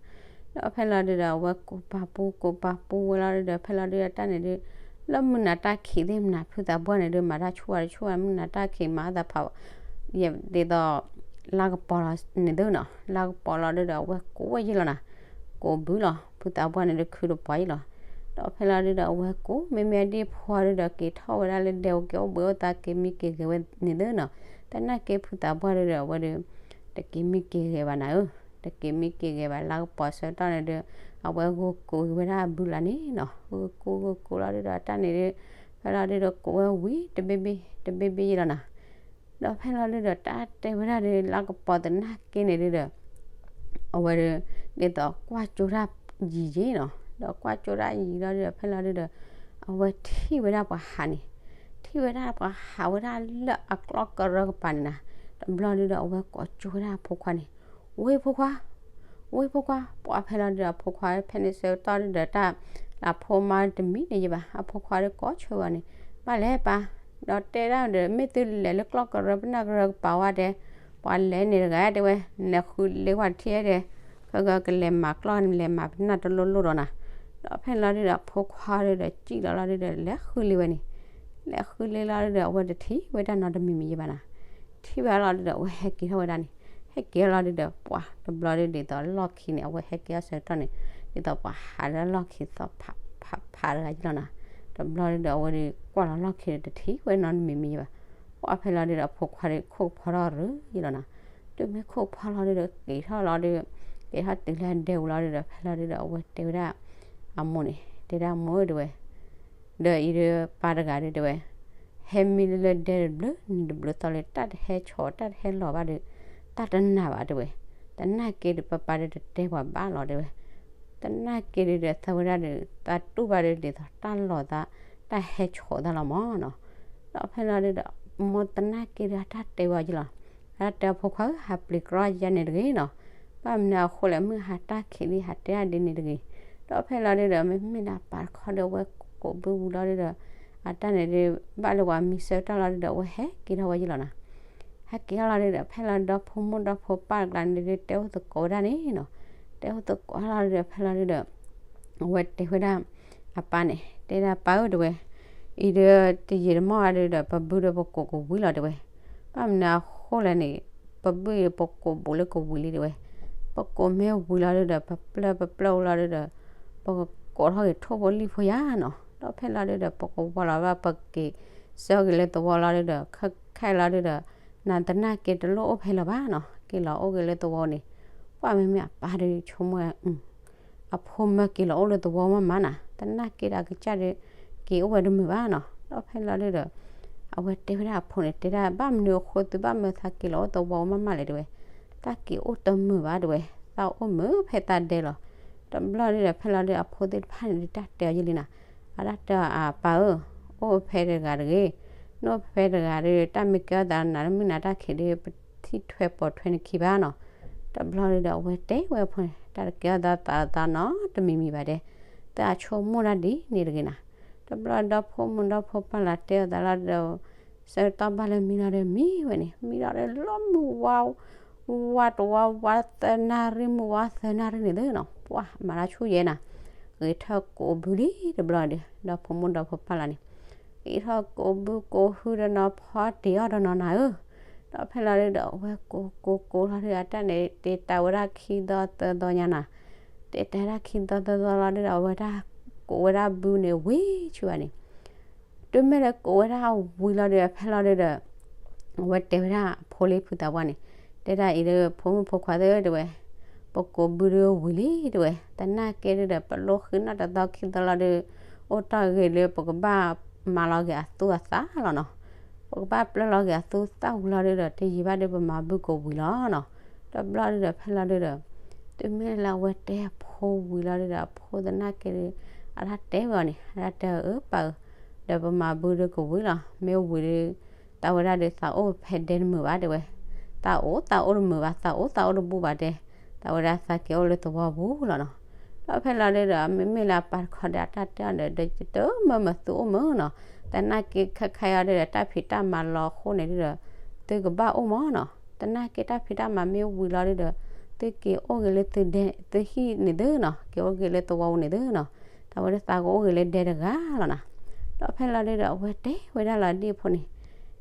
ဒီးဖဲလီၤဒုဒီး အဝဲကိးပာ်ပူၤ ကိးပာ်ပူၤဝဲလီၤဒုဒီး ဖဲလီၤဒုဒီးတၢ်န့ၣ်ဒု လၢမုၢ်နၤတၢ်ခံးသ့ၣ်မနၤ ဖုသးပှၢ်န့ၣ်ဒုး မၤတၢ်ဆူၣ်ဝါတဆူၣ်ဝါ မုၢ်နၤတၢ်ခံးမၤအသးဖး ယဲဒ်သိး လါကပီၤလီၤန့ၣ်သုနီၤ, လါကပီၤလီၤဒုးဒီး အဝဲကိးဝဲယဲလီၤနၤ, ကိးဘုလီၤ ဖုသးပှၢ်န့ၣ်ဒုး ခုတပှၢ်ယဲလီၤ. ဒီးဖဲလီၤဒုးဒီး အဝဲကိးမ့မ့ၢ်အဒ့ၣ်ဖိဒုးဒီး က့ၤထီၣ်ဝဲဒၣ်လၢဒဲအိၣ်က့ၤအိၣ်ဘှံးအိၣ်သါ က့ၤမံက့ၤဂဲၤဝဲန့ၣ်သုနီၤ, သနာ်က့ဖုသးပှၢ်ဒုးဒီး အဝဲဒုး တက့ၤမံက့ၤဂဲၤဘၣ်နၤဧၢ, တက့ၤမံက့ၤဂဲၤဘၣ် လါကပီၤဆၢကတီၢ်န့ၣ်ဒုး အဝဲဂိၢ်ကိးက့ၤဝဲဒၣ်အဘုလၢန့ၣ်နီၤ, ဂိၢ်ကိးဂိၢ်ကိးလီၤဒုးဒီး တၢ်န့ၣ်ဒုး ဖဲလီၤဒုးဒီး ကိးဝဲဝံၤ တဘ့ၣ်ဘ့ၣ် တဘ့ၣ်ဘ့ၣ်ယဲလီၤနၤ. ဒီးဖဲလီၤဒုးဒီး တၢ်တဲဝဲဒၣ်ဒုး လါကပီၤသနာ်က့န့ၣ်ဒုးဒီး အဝဲဒုး ဒ်သိးကွၢ်ကၠိတၢ်ယံၤယဲနီၤ, ဒီးကွၢ်ကၠိတၢ်ယံၤလီၤဒုးဒီး ဖဲလီၤဒုးဒီး အဝဲထံၣ်ဝဲဒၣ်ပှၤဟးန့ၣ်, ထံၣ်ဝဲဒၣ်ပှၤဟးဝဲဒၣ်လၢအကျီၢ်ကရၢကပၤန့ၣ်နၤ, တဘျီဒုးဒီး အဝဲကိးကၠိဝဲဒၣ်အဖိခွါန့ၣ်, ဝ့ၢ်ဖိခွါ ဝ့ၢ်ဖိခွါ, ပှၤဖဲလီၤဒုးဒီး အဖိခွါဖဲန့ၣ်ဆၢကတီၢ်ဒုးဒီး တၢ်လၢအဖိမါတမံၤန့ၣ်ယဲဘၣ်, အဖိခွါဒုးကိးဆၢဝဲန့ၣ်, ဘၣ်လဲၣ်ပၢ်, ဒီးတဲဒၣ်ဒီး မ့ၢ်သုလဲၤလၢကျီၢ်ကရၢပနၢ်ကရၢကပၤဝဲတဲ, ပှၤလဲၤန့ၣ်တဂၤတဲဝဲ, လဲၤဃုလ့ဝဲတထံၣ်တဲ, ခဲကကလဲၤမၤကျီၢ်လဲၤမၤပနၢ်တလိၣ်လိၣ်ဒီးနၤ, ဒီးဖဲလီၤဒုးဒီး အဖိခွါဒုးဒီး စံၣ်လီၤလီၤဒုးဒီး လဲၤဃုလ့ဝဲန့ၣ်, လဲၤဃုလ့လီၤဒုးဒီး အဝဲတထံၣ်ဝဲတၢ်နီတမံၤမံၤယဲဘၣ်နၤ, ထံၣ်ဝဲလီၤဒုးဒီး အဝဲဟဲက့ၤထီၣ်ဝဲဒၣ်န့ၣ်, ဟဲက့ၤလီၤဒုးဒီး ပှၤတဘျီဒုးဒ်သိးလီၢ်ခံန့ၣ် အဝဲဟဲက့ၤအီၣ်ဆၢကတီၢ်န့ၣ် ဒ်သိးပှၤဟးလၢလီၢ်ခံသီဖးဖးဖးတဂၤယဲလီၤနၤ, တဘျီဒုးဒီး အဝဲဒုးကွၢ်လီၤလီၢ်ခံဒီး တထံၣ်ဝဲနီတမံၤမံၤယဲဘၣ်, ပှၤဖဲလီၤဒုးဒီး အဖိခွါဒုး ခိၣ်ဖီထီၣ်ရၢယဲလီၤနၤ, တုၤမ့ၢ်ခိၣ်ဖီလီၤဒုးဒီး က့ၤထီၣ်လီၤဒုး, က့ၤထီၣ်တုၤလၢအဒဲပူၤလီၤဒုးဒီး ဖဲလီၤဒုးဒီး အဝဲတဲဝဲဒၣ်အမိၢ်န့ၣ် တဲဒၣ်မိၢ်ဧၢတဲဝဲ, ဒီးအံၤဒီးပၢ်တဂၤဒုးတဲဝဲ, ဟဲမံလၢဒဲတဘျုးနံၤတဘျုးသီလၢ တၢ်တဟဲဆီၣ်တၢ်တဟဲလီၤဘၣ်ဒီး တၢ်တနာ်ဘၣ်တဲဝဲ, သနာ်က့ဒီး ပၢ်ပၢ်ဒီးတတဲပှၤဘၣ်လီၤတဲဝဲ, သနာ်က့ဒီး သးဝဲဒၣ်ဒီး သးတူၢ်ဘၣ်ဒီး ဒ်သိးတၢ်လီၤသး တၢ်ဟဲဆီၣ်သးလီၤမၢ်နီၤ, ဒီးဖဲလီၤဒုးဒီး မိၢ်သနာ်က့ဒီး အတၢ်တဲဝဲယလီၤ, အတၢ်တဲအဖိခွါဧၢ ဟးပျံၤကြီယဲန့ၣ်တဂ့ၤနီၤ, ဘၣ်မနုၤအဃိလဲၣ် မုၢ်ဟးတၢ်ခံးဒ်ဟးတဲဒ်န့ၣ်တဂ့ၤ, ဒီးဖဲလီၤဒုးဒီး မ့မ့ၢ်ဒၣ်ပၢ်တခီဒီး အဝဲကိးဘုဝံၤလီၤဒုးဒီး အတၢ်န့ၣ်ဒုး ဘၣ်လၢပှၤမံဆၢကတီၢ်လီၤဒုးဒီး အဝဲဟဲက့ၤထီၣ်ဝဲယလီၤနီၤ, ဟဲက့ၤထီၣ်လီၤဒုးဒီး ဖဲလီၤဒီဖိမိၢ်ဒီဖိပၢ်တကျါန့ၣ်ဒုး တဲအိၣ်သကိးဝဲဒၣ်န့ၣ်နီၤ, တဲအိၣ်သကိးလီၤဒုးဒီး ဖဲလီၤဒုးဒီး အဝဲတဲဝဲဒၣ် အပၢ်န့ၣ် တဲဒၣ်ပၢ်ဧၢတဲဝဲ, အံၤဒီးတယံာ်တမီၢ်ဘၣ်ဒုးဒီး ပဘုဒီးပကိးကဝံၤလီၤတဲဝဲ, ဘၣ်မနုၤအဃိလဲၣ်န့ၣ် ပဘုအံၤပကိးဘူးလၢကဝံၤလံတဲဝဲ, ပကိးမ့ၢ်ဝံၤလီၤဒုးဒီး ပပျၢၢ်ပပျၢၢ်ဝံၤလီၤဒုးဒီး ပကကိးထီၣ်က့ၤထိၣ်ဖိလံၣ်ဖိယါနီၤ, ဒီးဖဲလီၤဒုးဒီး ပကဝီၤလီၤဘၣ် ပက့ၤဆှၢက့ၤလၢသဝီလီၤဒုးဒီး ခဲခဲလီၤဒုးဒီး နသနာ်က့တလိၣ်အိၣ်ဖဲလၢၤဘၣ်နီၤ, က့ၤလီၤအိၣ်က့ၤလၢသဝီန့ၣ်, ပှၤမ့မ့ၢ်အပၢ်ဒီးဆိကမိၣ် အဖိမၢက့ၤလီၤအိၣ်လၢသဝီမးမးနၤ, သနာ်က့ဒီးအကစၢ်ဒီး က့ၤအိၣ်ဝဲတမုာ်ဘၣ်နီၤ, ဒီးဖဲလီၤဒုးဒီး အဝဲတဲဝဲဒၣ်အဖိန့ၣ် တဲဒၣ် ဘၣ်မနုၤအဃိသုဘၣ်မၢသးက့ၤလီၤအိၣ်သဝီမးမးလဲၣ်တဲဝဲ, သးက့ၤအိၣ်တမုာ်ဘၣ်တဲဝဲ, သးအိၣ်မုာ်ဖဲသးဒဲလီၤ, တဘျီဒုးဒီး ဖဲလီၤဒုးအဖိသ့ၣ်တဖၣ်န့ၣ်ဒုး တၢ်တဲအီၤယဲလံနၤ, အတၢ်တဲအီၤအပၢ်ဧၢ, အိၣ်ဖဲတဂၤတဂ့ၤ, နအိၣ်ဖဲတဂၤဒီး တၢ်မ့ၢ်ကဲထီၣ်သးနၤလၢမုၢ်နၤတၢ်ခံးဒီး ပထံၣ်ထွဲပိာ်ထွဲနခံဘၣ်နီၤ, တဘျီဒုးဒီး အဝဲတဲဝဲအဖိန့ၣ် တၢ်တကဲထီၣ်သးသးနီတမံၤမံၤဘၣ်တဲ, သးဆိကမိၣ်ဒၣ်ဒ်န့ၣ်တဂ့ၤနၤ, တဘျီဒီဖိမုၣ်ဒီဖိပၢ်လၢတဲအီၤသးလီၤဒီး ဆၢကတီၢ်ဘၣ်လၢမံလီၤဒီးမံဝဲန့ၣ် မံလီၤဒီးလီၤမုၢ်ဝါ ဝါတဝီဝါသၢနၣ်ရံၣ် မုၢ်ဝါသၢနၣ်ရံၣ်န့ၣ်သုနီၤ ပှၤမၤတၢ်ဆူၣ်ယဲနၤ, ဂ့ၤထီၣ်ကိးဘုလံတဘျီဒီး ဒီဖိမုၣ်ဒီဖိပၢ်လၢန့ၣ်, ဂ့ၤထီၣ်ကိးဘုကိးဟုဒီးနီၤ ဖီတ့ၢ်အီၣ်ဒီးနီၤနၤဧၢ, ဒီးဖဲလီၤဒုးဒီး အဝဲကိးကိးကိးလီၤဒုး အတၢ်န့ၣ် တ့တၢ်ဝဲဒၣ်ခံသီသၢသီညါနၤ, တ့တၢ်ဝဲဒၣ်ခံသီသၢသီလီၤဒုးဒီး အဝဲဒၣ်ကိးဝဲဒၣ်ဘုန့ၣ်ဝံၤဆူၣ်ဘၣ်န့ၣ် တုၤမ့ၢ်လၢကိးဝဲဒၣ်ဝံၤလီၤဒီး ဖဲလီၤဒုးဒီး အဝဲတဲဝဲဒၣ်အဖိလံဖုသးပှၢ်န့ၣ်, တဲဒၣ်အံၤဒီး ဖိမုၣ်ဖိခွါသ့ၣ်ဧၢတဲဝဲ, ပကိးဘုဒုးဝံၤလံတဲဝဲ, သနာ်က့ဒုးဒီး ပလိၣ်ဃုနီၣ်တသီခံသီလီၤဒုး အိၣ်တ့ၢ်ဂ့ၤလၢပကဘၣ်မၤလီၤက့ၤအသူအသၣ်လီၤနီၤ, ပကဘၣ်ပျၢၢ်လီၤက့ၤအသူသၣ်ဝံၤလီၤဒုးဒီး တယံာ်ဘၣ်ဒုး ပမၤဘုကိးဝံၤလီၤနီၤ, တဘျီဒုးဒီး ဖဲလီၤဒုးဒီး တုၤမ့ၢ်လၢအဝဲတဲအဖိဝံၤလီၤဒုးဒီး အဖိသနာ်က့ဒုး အတၢ်တဲဝဲအီၤန့ၣ် အတၢ်တဲအၢပၢ်ဧၢ, ဒီးပမၤဘုဒုးကဝံၤလီၤ, မ့ၢ်ဝံၤဒုး သးဝဲဒၣ်ဒုး သးအိၣ်ဖဲဒဲတမုာ်ဘၣ်တဲဝဲ, သးအိၣ်သးအိၣ်တမုာ်ဘၣ် သးအိၣ်သးအိၣ်တဘူးဘၣ်တဲ, သးဝဲဒၣ်သးက့ၤအိၣ်လၢသဝီပူၤလီၤနီၤ, ဒီးဖဲလီၤဒုးဒီး မ့မ့ၢ်လၢအပၢ်တခီဒီး အတၢ်တဲအီၤဒီး ဒီးတမၢမၤသုအိၣ်မၢနီၤ, သနာ်က့ခဲခါအံၤဒုးဒီး တၢ်ဖံးတၢ်မၤလီၤအဃိန့ၣ်ဒုးဒီး သုကဘၣ်အိၣ်မၢနီၤ, သနာ်က့တၢ်ဖံးတၢ်မၤမ့ၢ်ဝံၤလီၤဒုးဒီး သုက့ၤအိၣ်ဂ့ၤလၢသုဒဲ သုဟံၣ်န့ၣ်သုနီၤ, က့ၤအိၣ်ဂ့ၤလၢသဝီပူၤန့ၣ်သုနီၤ, သးဝဲဒၣ်သးကအိၣ်ဂ့ၤလၢဒဲတဂၤလီၤနီၤ, ဒီးဖဲလီၤဒုဒီး အဝဲတဲဝဲဒၣ်လီၤဒ့ၣ်ဖိန့ၣ်,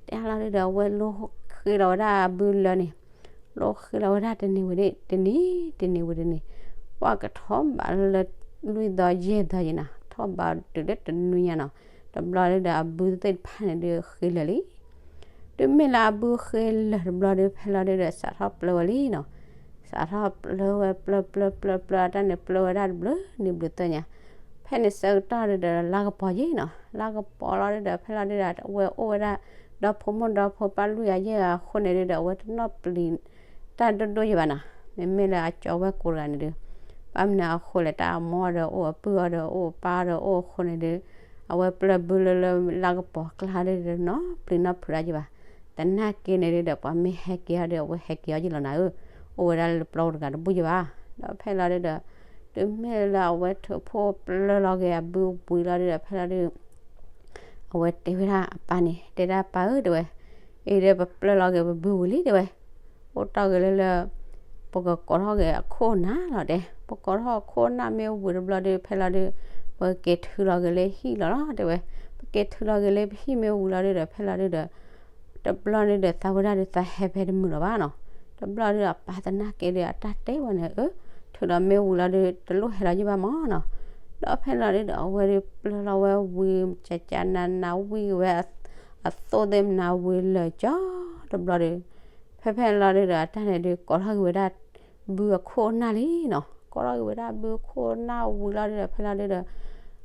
တဲလီၤဒုဒီး အဝဲလိဃ့လီၤဝဲဒၣ်အဘုလၢန့ၣ်, လိဃ့လီၤဝဲဒၣ်တနံၤဝံၤတနံၤ, တနံၤဝံၤတနံၤ, ပှၤကထီၣ်ဘးလၢလွံၢ်သီယဲၢ်သီယံၤနီၤ, ထီၣ်ဘးတုၤလၢတနွံညါနီၤ, တဘျီဒုဒီး အဘုသ့ၣ်တဖၣ်န့ၣ်ဒုးဃ့လၢာ်လံ. တုၤမ့ၢ်လၢအဘုဃ့လၢာ်တဘျီဒုး ဖဲလီၤဒုဒီး စးထီၣ်ပျၢ်ဝဲလံနီၤ. စးထီၣ်ပျၢ်ဝဲ ပျၢ်ပျၢ်ပျၢ်ပျၢ် အတၢ်န့ၣ်ပျၢ်ဝဲဒၣ်တဘျုးနံၤဘျုးသၢညါ, ဖဲန့ၣ်ဆၢကတီၢ်ဒုဒီး လါကပီၤယံၤနီၤ, လါကပီၤလီၤဒုဒီး ဖဲလီၤဒုဒီး အဝဲအိၣ်ဝဲဒၣ် ဒီဖိမိၢ်ဒီဖိပၢ်လွံၢ်ဂၤယဲၢ်ဂၤအဃိန့ၣ်ဒုဒီး အဝဲတနီၣ်ပျံၤ တၢ်ဒိၣ်ဒိၣ်ယံၤဘၣ်နီၤ. မ့မ့ၢ်လၢအကၠီဝဲၢ်ကိတဂၤန့ၣ်ဒုး ဘၣ်မနုၤအဃိလဲၣ် တၢ်အမိၢ်ဒီးအိၣ် အပုၢ်အီၤဒီးအိၣ် အပၢ်အီၤဒီးအိၣ်အဃိန့ၣ်ဒုး အဝဲပျၢ်ဘုလၢလၢလါကပီၤကျါဒုဒီး နီၣ်ပျံၤနီၣ်ဖုးတၢ်ယံၤဘၣ်. သနာ်က့န့ၣ်ဒုဒီး ပှၤမ့ၢ်ဟဲက့ၤအီၤဒီး အဝဲဟဲက့ၤအီၤယံၤလီၤနၤဧၢ, အိၣ်ဝဲဒၣ်လၢပျီတဂၤတဘူၣ်ယံၤဘၣ်. ဒီးဖဲလီၤဒုဒီး တုၤမ့ၢ်လၢအဝဲထုးဖှိၣ်ပျၢ်လီၤက့ၤအဘုဝံၤလီၤဒုဒီး ဖဲလီၤဒု အဝဲတဲဝဲဒၣ်အပၢ်န့ၣ် တဲဒၣ်ပၢ်ဧၢ တဲဝဲ, အံၤဒီးပပျၢ်လီၤက့ၤပဘုဝံၤလံ တဲဝဲ, အိၣ်တ့ၢ်ဂ့ၤလၢလၢ ပကကိးထီၣ်က့ၤအခိၣ်နၢ်လီၤတဲ, ပကိးထီၣ်အခိၣ်နၢ်မ့ၢ်ဝံၤတဘျီဒု ဖဲလီၤဒု ပကက့ၤထုးလီၤက့ၤလၢဟံၣ်လီၤလီၤ တဲဝဲ, ပက့ၤထုးလီၤက့ၤလၢပဟံၣ်မ့ၢ်ဝံၤလီၤဒုဒီး ဖဲလီၤဒုဒီး တဘျီန့ၣ်ဒီး သးဝဲဒၣ်ဒီးသးဟဲဖဲတမုာ်လီၤဘၣ်နီၤ. တဘျီဒုဒီး အပၢ်သနာ်က့ဒီး အတၢ်တဲဝဲန့ၣ် အၢ ထုးဒီးမ့ၢ်ဝံၤလီၤဒု တလိၣ်ဟဲလီၤယံၤဘၣ်မးနီၤ. ဒီးဖဲလီၤဒုဒီး အဝဲဒုပျၢ်လီၤဝဲဝံၤ ကကနနဝံၤဝဲ အသိၣ်သ့ၣ်မနၤဝံၤလၢာ်ကၠီ တဘျီဒု ဖဲဖဲလီၤဒုဒီး အတၢ်န့ၣ်ဒု ကိးထီၣ်က့ၤဝဲဒၣ် ဘုအခိၣ်အနၢ်လံနီၤ, ကိးထီၣ်က့ၤဝဲဒၣ်ဘုအခိၣ်အနၢ်ဝံၤလီၤဒုဒီး ဖဲလီၤဒုဒီး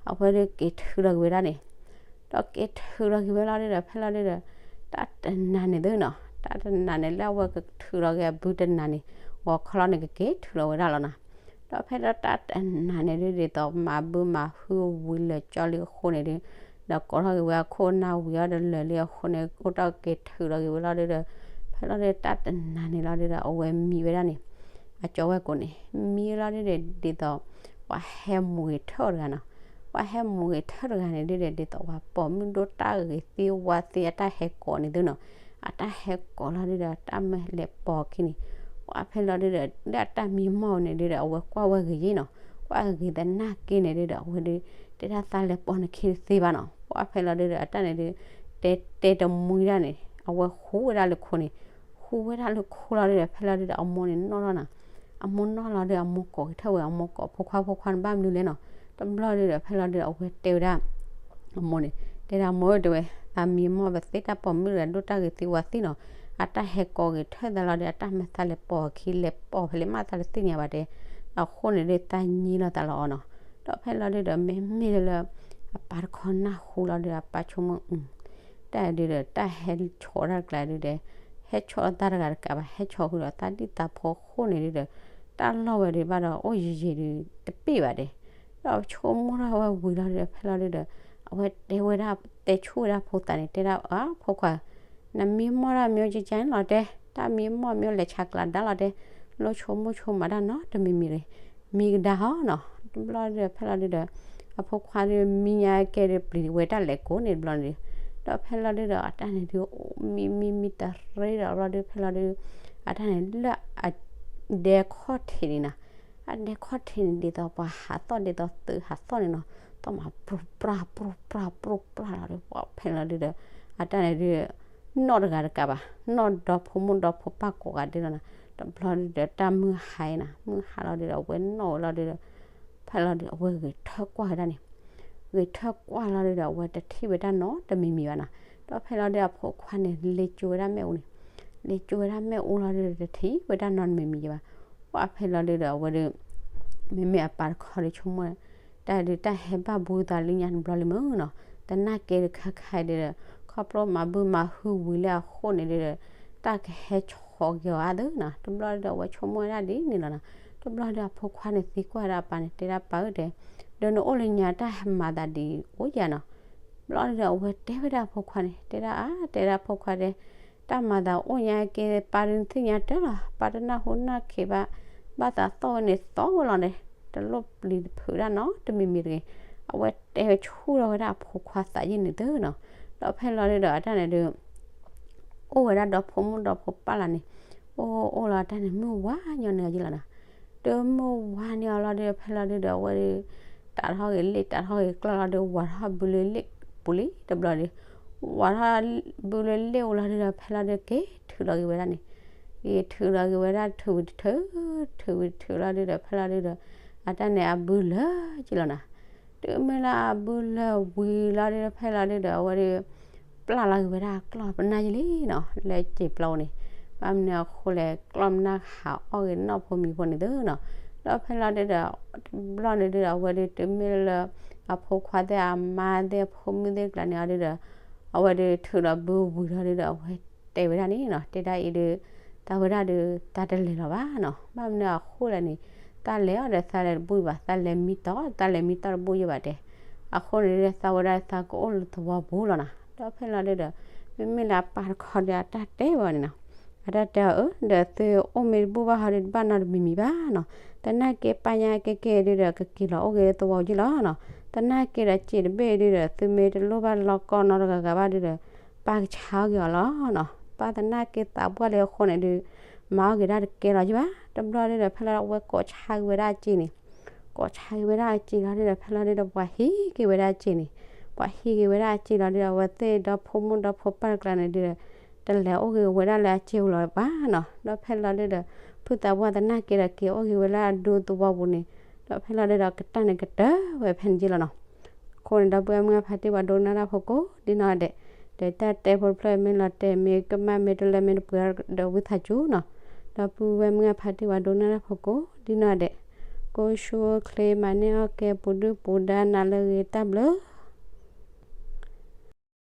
အဝဲဒုက့ၤထုးလီၤက့ၤဝဲဒၣ်န့ၣ်, ဒီးက့ၤထုးလီၤက့ၤဝဲလီၤဒုဒီး ဖဲလီၤဒုဒီး တၢ်တနၤန့ၣ်သုနီၤ, တၢ်တနၤန့ၣ် လၢအဝဲကထုးလီၤက့ၤအဘုတနၤန့ၣ် ဂီၤခီလီၤန့ၣ် ကက့ၤထုးလီၤဝဲဒၣ်လီၤနီၤ. ဒီးဖဲဒီးတၢ်တနၤန့ၣ်ဒု ဒ်သိးမၤဘုမၤဟုဝံၤလၢာ်ကၠီလံအဃိန့ၣ်ဒု ဒီးကိးထီၣ်က့ၤဝဲအခိၣ်အနၢ်ဝံၤအီၤဒီးလၢာ်လံအဃိန့ၣ် အိၣ်တ့ၢ်က့ၤထုးလီၤက့ၤဝဲလီၤဒုဒီး ဖဲလီၤဒုတၢ်တနၤန့ၣ်လီၤဒုဒီး အဝဲမံဝဲဒၣ်န့ၣ် အကၠီဝဲၢ်ကိန့ၣ် မံလီၤဒုဒီး ဒ်သိး ပှၤဟဲမူၤဂ့ၤထၢၣ်တဂၤနီၤ, ပှၤဟဲမူၤဂ့ၤထၢၣ်တဂၤန့ၣ်ဒုဒီး ဒ်သိးပှၤပိာ်မုၣ်ဒိၣ်တၢ်ဂ့ၤသ့ဝါသ့အတၢ်ဟဲကိးန့ၣ်သုနီၤ, အတၢ်ဟဲကိးလီၤဒုဒီး တၢ်မ့ၢ်လဲၤပိာ်အခံန့ၣ် ပှၤဖဲလီၤဒုဒီး လၢအတၢ်မံမီၢ်န့ၣ်ဒုဒီး အဝဲကွၢ်ဝဲဂ့ၤယ့ၣ်နီၤ, ကွၢ်ဂ့ၤသနာ်က့န့ၣ်ဒုဒီး အဝဲဒု တဲဒၣ်သးလဲၤပိာ်နခံတသ့ဘၣ်နီၤ, ပှၤဖဲလီၤဒုဒီး အတၢ်န့ၣ်ဒု တဲတဲတမှံဒၣ်န့ၣ် အဝဲဟူးဝဲဒၣ်လၢခိန့ၣ်, ဟူးဝဲဒၣ်လၢခိလီၤဒုဒီး ဖဲလီၤဒုဒီး အမိၢ်န့ၣ်နီၣ်လီၤနီၤ, အမိၢ်နီၣ်လီၤဒု အမိၢ်ကိးက့ၤထၢၣ်ဝဲ အမိၢ်ကိးဖိခွါ ဖိခွါန့ၣ်ဘၣ်မနုၤလဲၣ်နီၤ, တဘျီဒုဒီး ဖဲလီၤဒုဒီး အဝဲတဲဝဲဒၣ် အမိၢ်န့ၣ် တဲဒၣ်မိၢ်ဧၢ တဲဝဲ, သးမံမီၢ်ပသ့တၢ်ပိာ်မုၣ်တဂၤဒိၣ်တၢ်ဂ့ၤသ့ဝါသ့နီၤ, အတၢ်ဟဲကိးက့ၤထၢၣ်သးလီၤဒီး အတၢ်မၤသးလဲၤပိာ်အခံ လဲၤပိာ်ဖဲလဲၣ်မးသးတသ့ၣ်ညါဘၣ်တဲ, အဃိန့ၣ်ဒု သးညံလီၤသးလီၤအီၤနီၤ, ဒီးဖဲလီၤဒုဒီး မ့မ့ၢ်လၢ အပၢ်တခီနၢ်ဟူလီၤဒုဒီး အပၢ်ဆိကမိၣ် တၢ်ဒုဒီး တၢ်ဟဲဆီၣ်တၢ်တကျါဒုဒီး ဟဲဆီၣ်သးတဂၤတကးဘၣ် ဟဲဆီၣ်ဃုာ်ဒီးသးဒံၣ်သးဖိအဃိန့ၣ်ဒုဒီး တၢ်လီၢ်ဝဲဒုဘၣ်ဒီး အိၣ်ယံာ်ယံာ်ဒု တပ့ၢ်ဘၣ်တဲ, ဒီးဆိကမိၣ်ထီၣ်ဝဲဝံၤလီၤဒုဒီး ဖဲလီၤဒုဒီး အဝဲတဲဝဲဒၣ် တဲဆူၣ်ဝဲဒၣ်ဖိသၣ်န့ၣ် တဲဒၣ်အဖိခွါ နမံမီၢ်တၢ်မံအိၣ်ကကန့ၣ်လီၤတဲ, တၢ်မံမီၢ်မံအိၣ်လဲၤဆါကျါဒါလီၤတဲ, လိဆိကမိၣ်ဆိကမးတၢ်နီတမံၤမံၤတဂ့ၤ, မံကဒါဟီနီၤ, တဘျီဒုဒီး ဖဲလီၤဒုဒီး အဖိခွါဒု မံညါကဲဒု ပျံၤဝဲတၢ်လဲၤကိးန့ၣ်တဘျီန့ၣ်, ဒီးဖဲလီၤဒုဒီး အတၢ်န့ၣ်ဒု မံမံမံတရ့ဒီးဘျီဒု ဖဲလီၤဒု အတၢ်န့ၣ်လၢအ ဒဲခီၣ်ထံးန့ၣ်နီၤ, အဒဲခီၣ်ထံးန့ၣ် ဒ်သိးပှၤဟးသီၣ် ဒ်သိးသုးဟးသီၣ်န့ၣ်နီၤ, သီၣ်မးပြူပြၢ်ပြူပြၢ်ပြူပြၢ်လီၤဒု ပှၤဖဲလီၤဒုဒီး အတၢ်န့ၣ်ဒု နီၣ်တဂၤတကးဘၣ်, နီၣ်ဒီဖိမိၢ်ဒီဖိပၢ်ကိးဂၤဒဲးလီၤနီၤ, တဘျီဒုဒီး တၢ်မုၢ်ဟါအံၤနီၤ, မုၢ်ဟါလီၤဒုဒီး အဝဲနီၣ်ဝဲလီၤဒုဒီး ဖဲလီၤဒု အဝဲဂဲၤထၢၣ်ကွၢ်ဝဲဒၣ်န့ၣ်, ဂဲၤထၢၣ်ကွၢ်လီၤဒုဒီး အဝဲတထံၣ်ဝဲဒၣ်နီတမံၤမံၤဘၣ်နီၤ, ဒီးဖဲလီၤဒု အဖိခွါန့ၣ် လဲၤကၠိဝဲဒၣ်မ့ၣ်အူန့ၣ်, လဲၤကၠိဝဲဒၣ်မ့ၣ်အူလီၤဒုဒီး တထံၣ်ဝဲဒၣ်နီတမံၤမံၤဘၣ်, ပှၤဖဲလီၤဒုဒီး အဝဲဒု မ့မ့ၢ်အပၢ်တခီဒုဆိကမိၣ် တၢ်ဒုးတၢ်ဟဲဘၣ်ဘူးသးလၢညါတဘျီလံမ့ၢ်နီၤ, သနာ်က့တခါခါဒုဒီး ခီဖျိမၤဘုမၤဟုဝံၤလၢအဃိန့ၣ်ဒုဒီး တၢ်ကဟဲဆီၣ်က့ၤအီၤအါသၢနီၤ, တဘျီဒုဒီး အဝဲဆိကမိၣ်ဝဲဒၣ်ဒ်န့ၣ်လီၤနီၤ, တဘျီဒုဒီး အဖိခွါန့ၣ်သံကွၢ်ဝဲဒၣ်အပၢ်န့ၣ် တဲဒၣ်ပၢ်ဧၢတဲ, ဒီးနအိၣ်လၢညါတၢ်ဟဲမၤသးဒ်အိၣ်ယၤနီၤ, တဘျီဒုဒီး အဝဲတဲဝဲဒၣ်အဖိခွါန့ၣ် တဲဒၣ်အါ တဲဒၣ်အဖိခွါတဲ တၢ်မၤသးအိၣ်ညါက့ ပၢ်ဒုးနသ့ၣ်ညါတၢ်လီၤ, ပၢ်တနၢ်ဟူနၢ်ခ့ဘၣ်, ဘၣ်သးသီၣ်ဝဲန့ၣ်သီဝဲလီၤန့ၣ်, တလိၣ်ပျံၤတဖုးဒၣ်နီတမံၤမံၤတဂ့ၤ, အဝဲတဲဝဲဆူၣ်ထီၣ်ဝဲဒၣ်အဖိခွါသးယံာ်န့ၣ်သုနီၤ, ဒီးဖဲလီၤဒုဒီး အတၢ်န့ၣ်ဒု အိၣ်ဝဲဒၣ်ဒီဖိမိၢ်ဒီဖိပၢ်လီၤန့ၣ်, အိၣ်အိၣ်လီၤတၢ်န့ၣ် မုၢ်ဝါညီနုၢ်ယံၤလီၤနီၤ, ဒီးမုၢ်ဝါန့ၢ်အီၤလီၤဒု ဖဲလီၤဒုဒီး အဝဲဒု တးထီၣ်ဂ့ၤလ့ၣ် တးထီၣ်ဂ့ၤကျီၢ်လီၤဒု ဝးထီၣ်ဘုလၢလ့ၣ် ပူၤလံတဘျီဒီး ဝးထီၣ်ဘုလၢလ့ၣ်အိၣ်လီၤဒုဒီး ဖဲလီၤဒုဒီးက့ၤထုးလီၤက့ၤဝဲဒၣ်န့ၣ်, က့ၤထုးလီၤက့ၤဝဲဒၣ် ထုးဝံၤတထုး, ထုးဝံၤတထုးလီၤဒုဒီး ဖဲလီၤဒုဒီး အတၢ်န့ၣ်အဘုလၢာ်က့ၤလီၤနီၤ. တုၤမ့ၢ်လၢအဘုလၢာ်ဝံၤလီၤဒုဒီး ဖဲလီၤဒုဒီး အဝဲဒုး ပျၢ်လီၤက့ၤဝဲဒၣ်ကျီၢ်ပနၢ်က့ၤလံနီၤ လၢစံာ်ပျီန့ၣ်. ဘၣ်မနုၤအဃိလဲၣ် ကျီၢ်ပနၢ်ဟးအီၣ်ဂ့ၤနီၢ်ဖိမံၤဖိန့ၣ်သုနီၤ. ဒီးဖဲလီၤဒုဒီး တဘျီန့ၣ်ဒုဒီး အဝဲဒုးတုၤမ့ၢ်လၢ အဖိခွါသ့ၣ်အမါသ့ၣ်အဖိမုၣ်သ့ၣ်ကျါန့ၣ်အီၤဒုဒီး အဝဲဒုးထုးဒီးဘုဝံၤလီၤဒုဒီး အဝဲတဲဝဲဒၣ်န့ၣ်နီၤ တဲဒၣ်အံၤဒုး သးဝဲဒၣ်ဒုး သးတလဲၤလီၤဘၣ်နီၤ. ဘၣ်မနုၤအဃိလဲၣ်န့ၣ် သးလဲၤအီၤဒီးသးလဲၤတဘူၣ်ဘၣ်, သးလဲၤမံတီၢ် သးလဲၤမံတီၢ်တဘူၣ်ယဲဘၣ်တဲ. အဃိန့ၣ်ဒုဒီး သးဝဲဒၣ်သးကအိၣ်လၢသဝီပူၤလီၤနီၤ. ဒီးဖဲလီၤဒုဒီး မ့မ့ၢ်လၢအပၢ်တခီဒီးအတၢ်တဲဘၣ်န့ၣ်နီၤ. အတၢ်တဲအီၤအၢ ဒီးသုအိၣ်မ့ၢ်တဘူၣ်ဘၣ်ဟီဒုး တဘၣ်နီတမံၤမံၤဘၣ်နီၤ. သနာ်က့ပၢ်ညါကဲကဲဒုဒီး ကက့ၤလီၤအိၣ်ဂ့ၤသဝီပူၤယဲလီၤနီၤ. သနာ်က့ဒီးစံာ်တဘ့ၣ်ဒုဒီး သုမ့ၢ်တလိၣ်ဘၣ်လီၤကီနီတဂၤဂၤဘၣ်ဒုဒီး ပၢ်ကဆါအီၣ်က့ၤအီၤလီၤနီၤ. ပၢ်သနာ်က့သးပှၢ်လၢအဃိန့ၣ်ဒုး မၤအီၣ်က့ၤဒၣ်တကဲလီၤယဲဘၣ်. တဘျီဒုဒီး ဖဲလီၤဒုဒီးအဝဲကိးဆါက့ၤဝဲဒၣ်အစ့န့ၣ် ကိးဆါက့ၤဝဲဒၣ်အစ့လီၤဒုဒီး ဖဲလီၤဒုဒီး ပှၤဟံးက့ၤဝဲဒၣ်အစ့န့ၣ်, ပှၤဟံးက့ၤဝဲဒၣ်အစ့လီၤဒုဒီး အဝဲသ့ၣ်ဒီဖိမိၢ်ဒီဖိပၢ်တကျါန့ၣ်ဒုဒီး တလဲၤအိၣ်ဂ့ၤဝဲဒၣ်လၢအစ့ပူၤလီၤဘၣ်နီၤ. ဒီးဖဲလီၤဒုဒီး ဖုသးပှၢ်သနာ်က့ဒီး က့ၤအိၣ်ဂ့ၤဝဲလၢအဒူသဝီပူၤန့ၣ်, ဒီးဖဲလီၤဒုဒီး ကတၢၢ်န့ၣ်ကတၢၢ်ဝဲဖဲန့ၣ်က့လီၤနီၤ. အဃိန့ၣ် ဒီပုၢ်ဝဲၢ်မုၢ်အဖါတံၢ်ဝဲဒိကနၣ်တၢ်ဖိကိးဒ်နီၢ်ဒဲး, ဒီးတၢ်တဲဖိတဖျၢၣ်မ့ၢ်လီၤတဲာ်မ့ၢ်ကမၣ်မ့ၢ်တလၢမ့ၢ်တပှဲၤဒီးဝံသးစူၤနီၤ. ဒီပုၢ်ဝဲၢ်မုၢ်အဖါတံၢ်ဝဲဒိကနၣ်တၢ်ဖိကိးဒ်နီၢ်ဒဲး, ကိးဆူချ့မၤန့ၢ်အီၣ်ကဲပူၤဒုၣ်ပူၤဒါနၤလၢအဂ့ၤတၢ်ဘျုး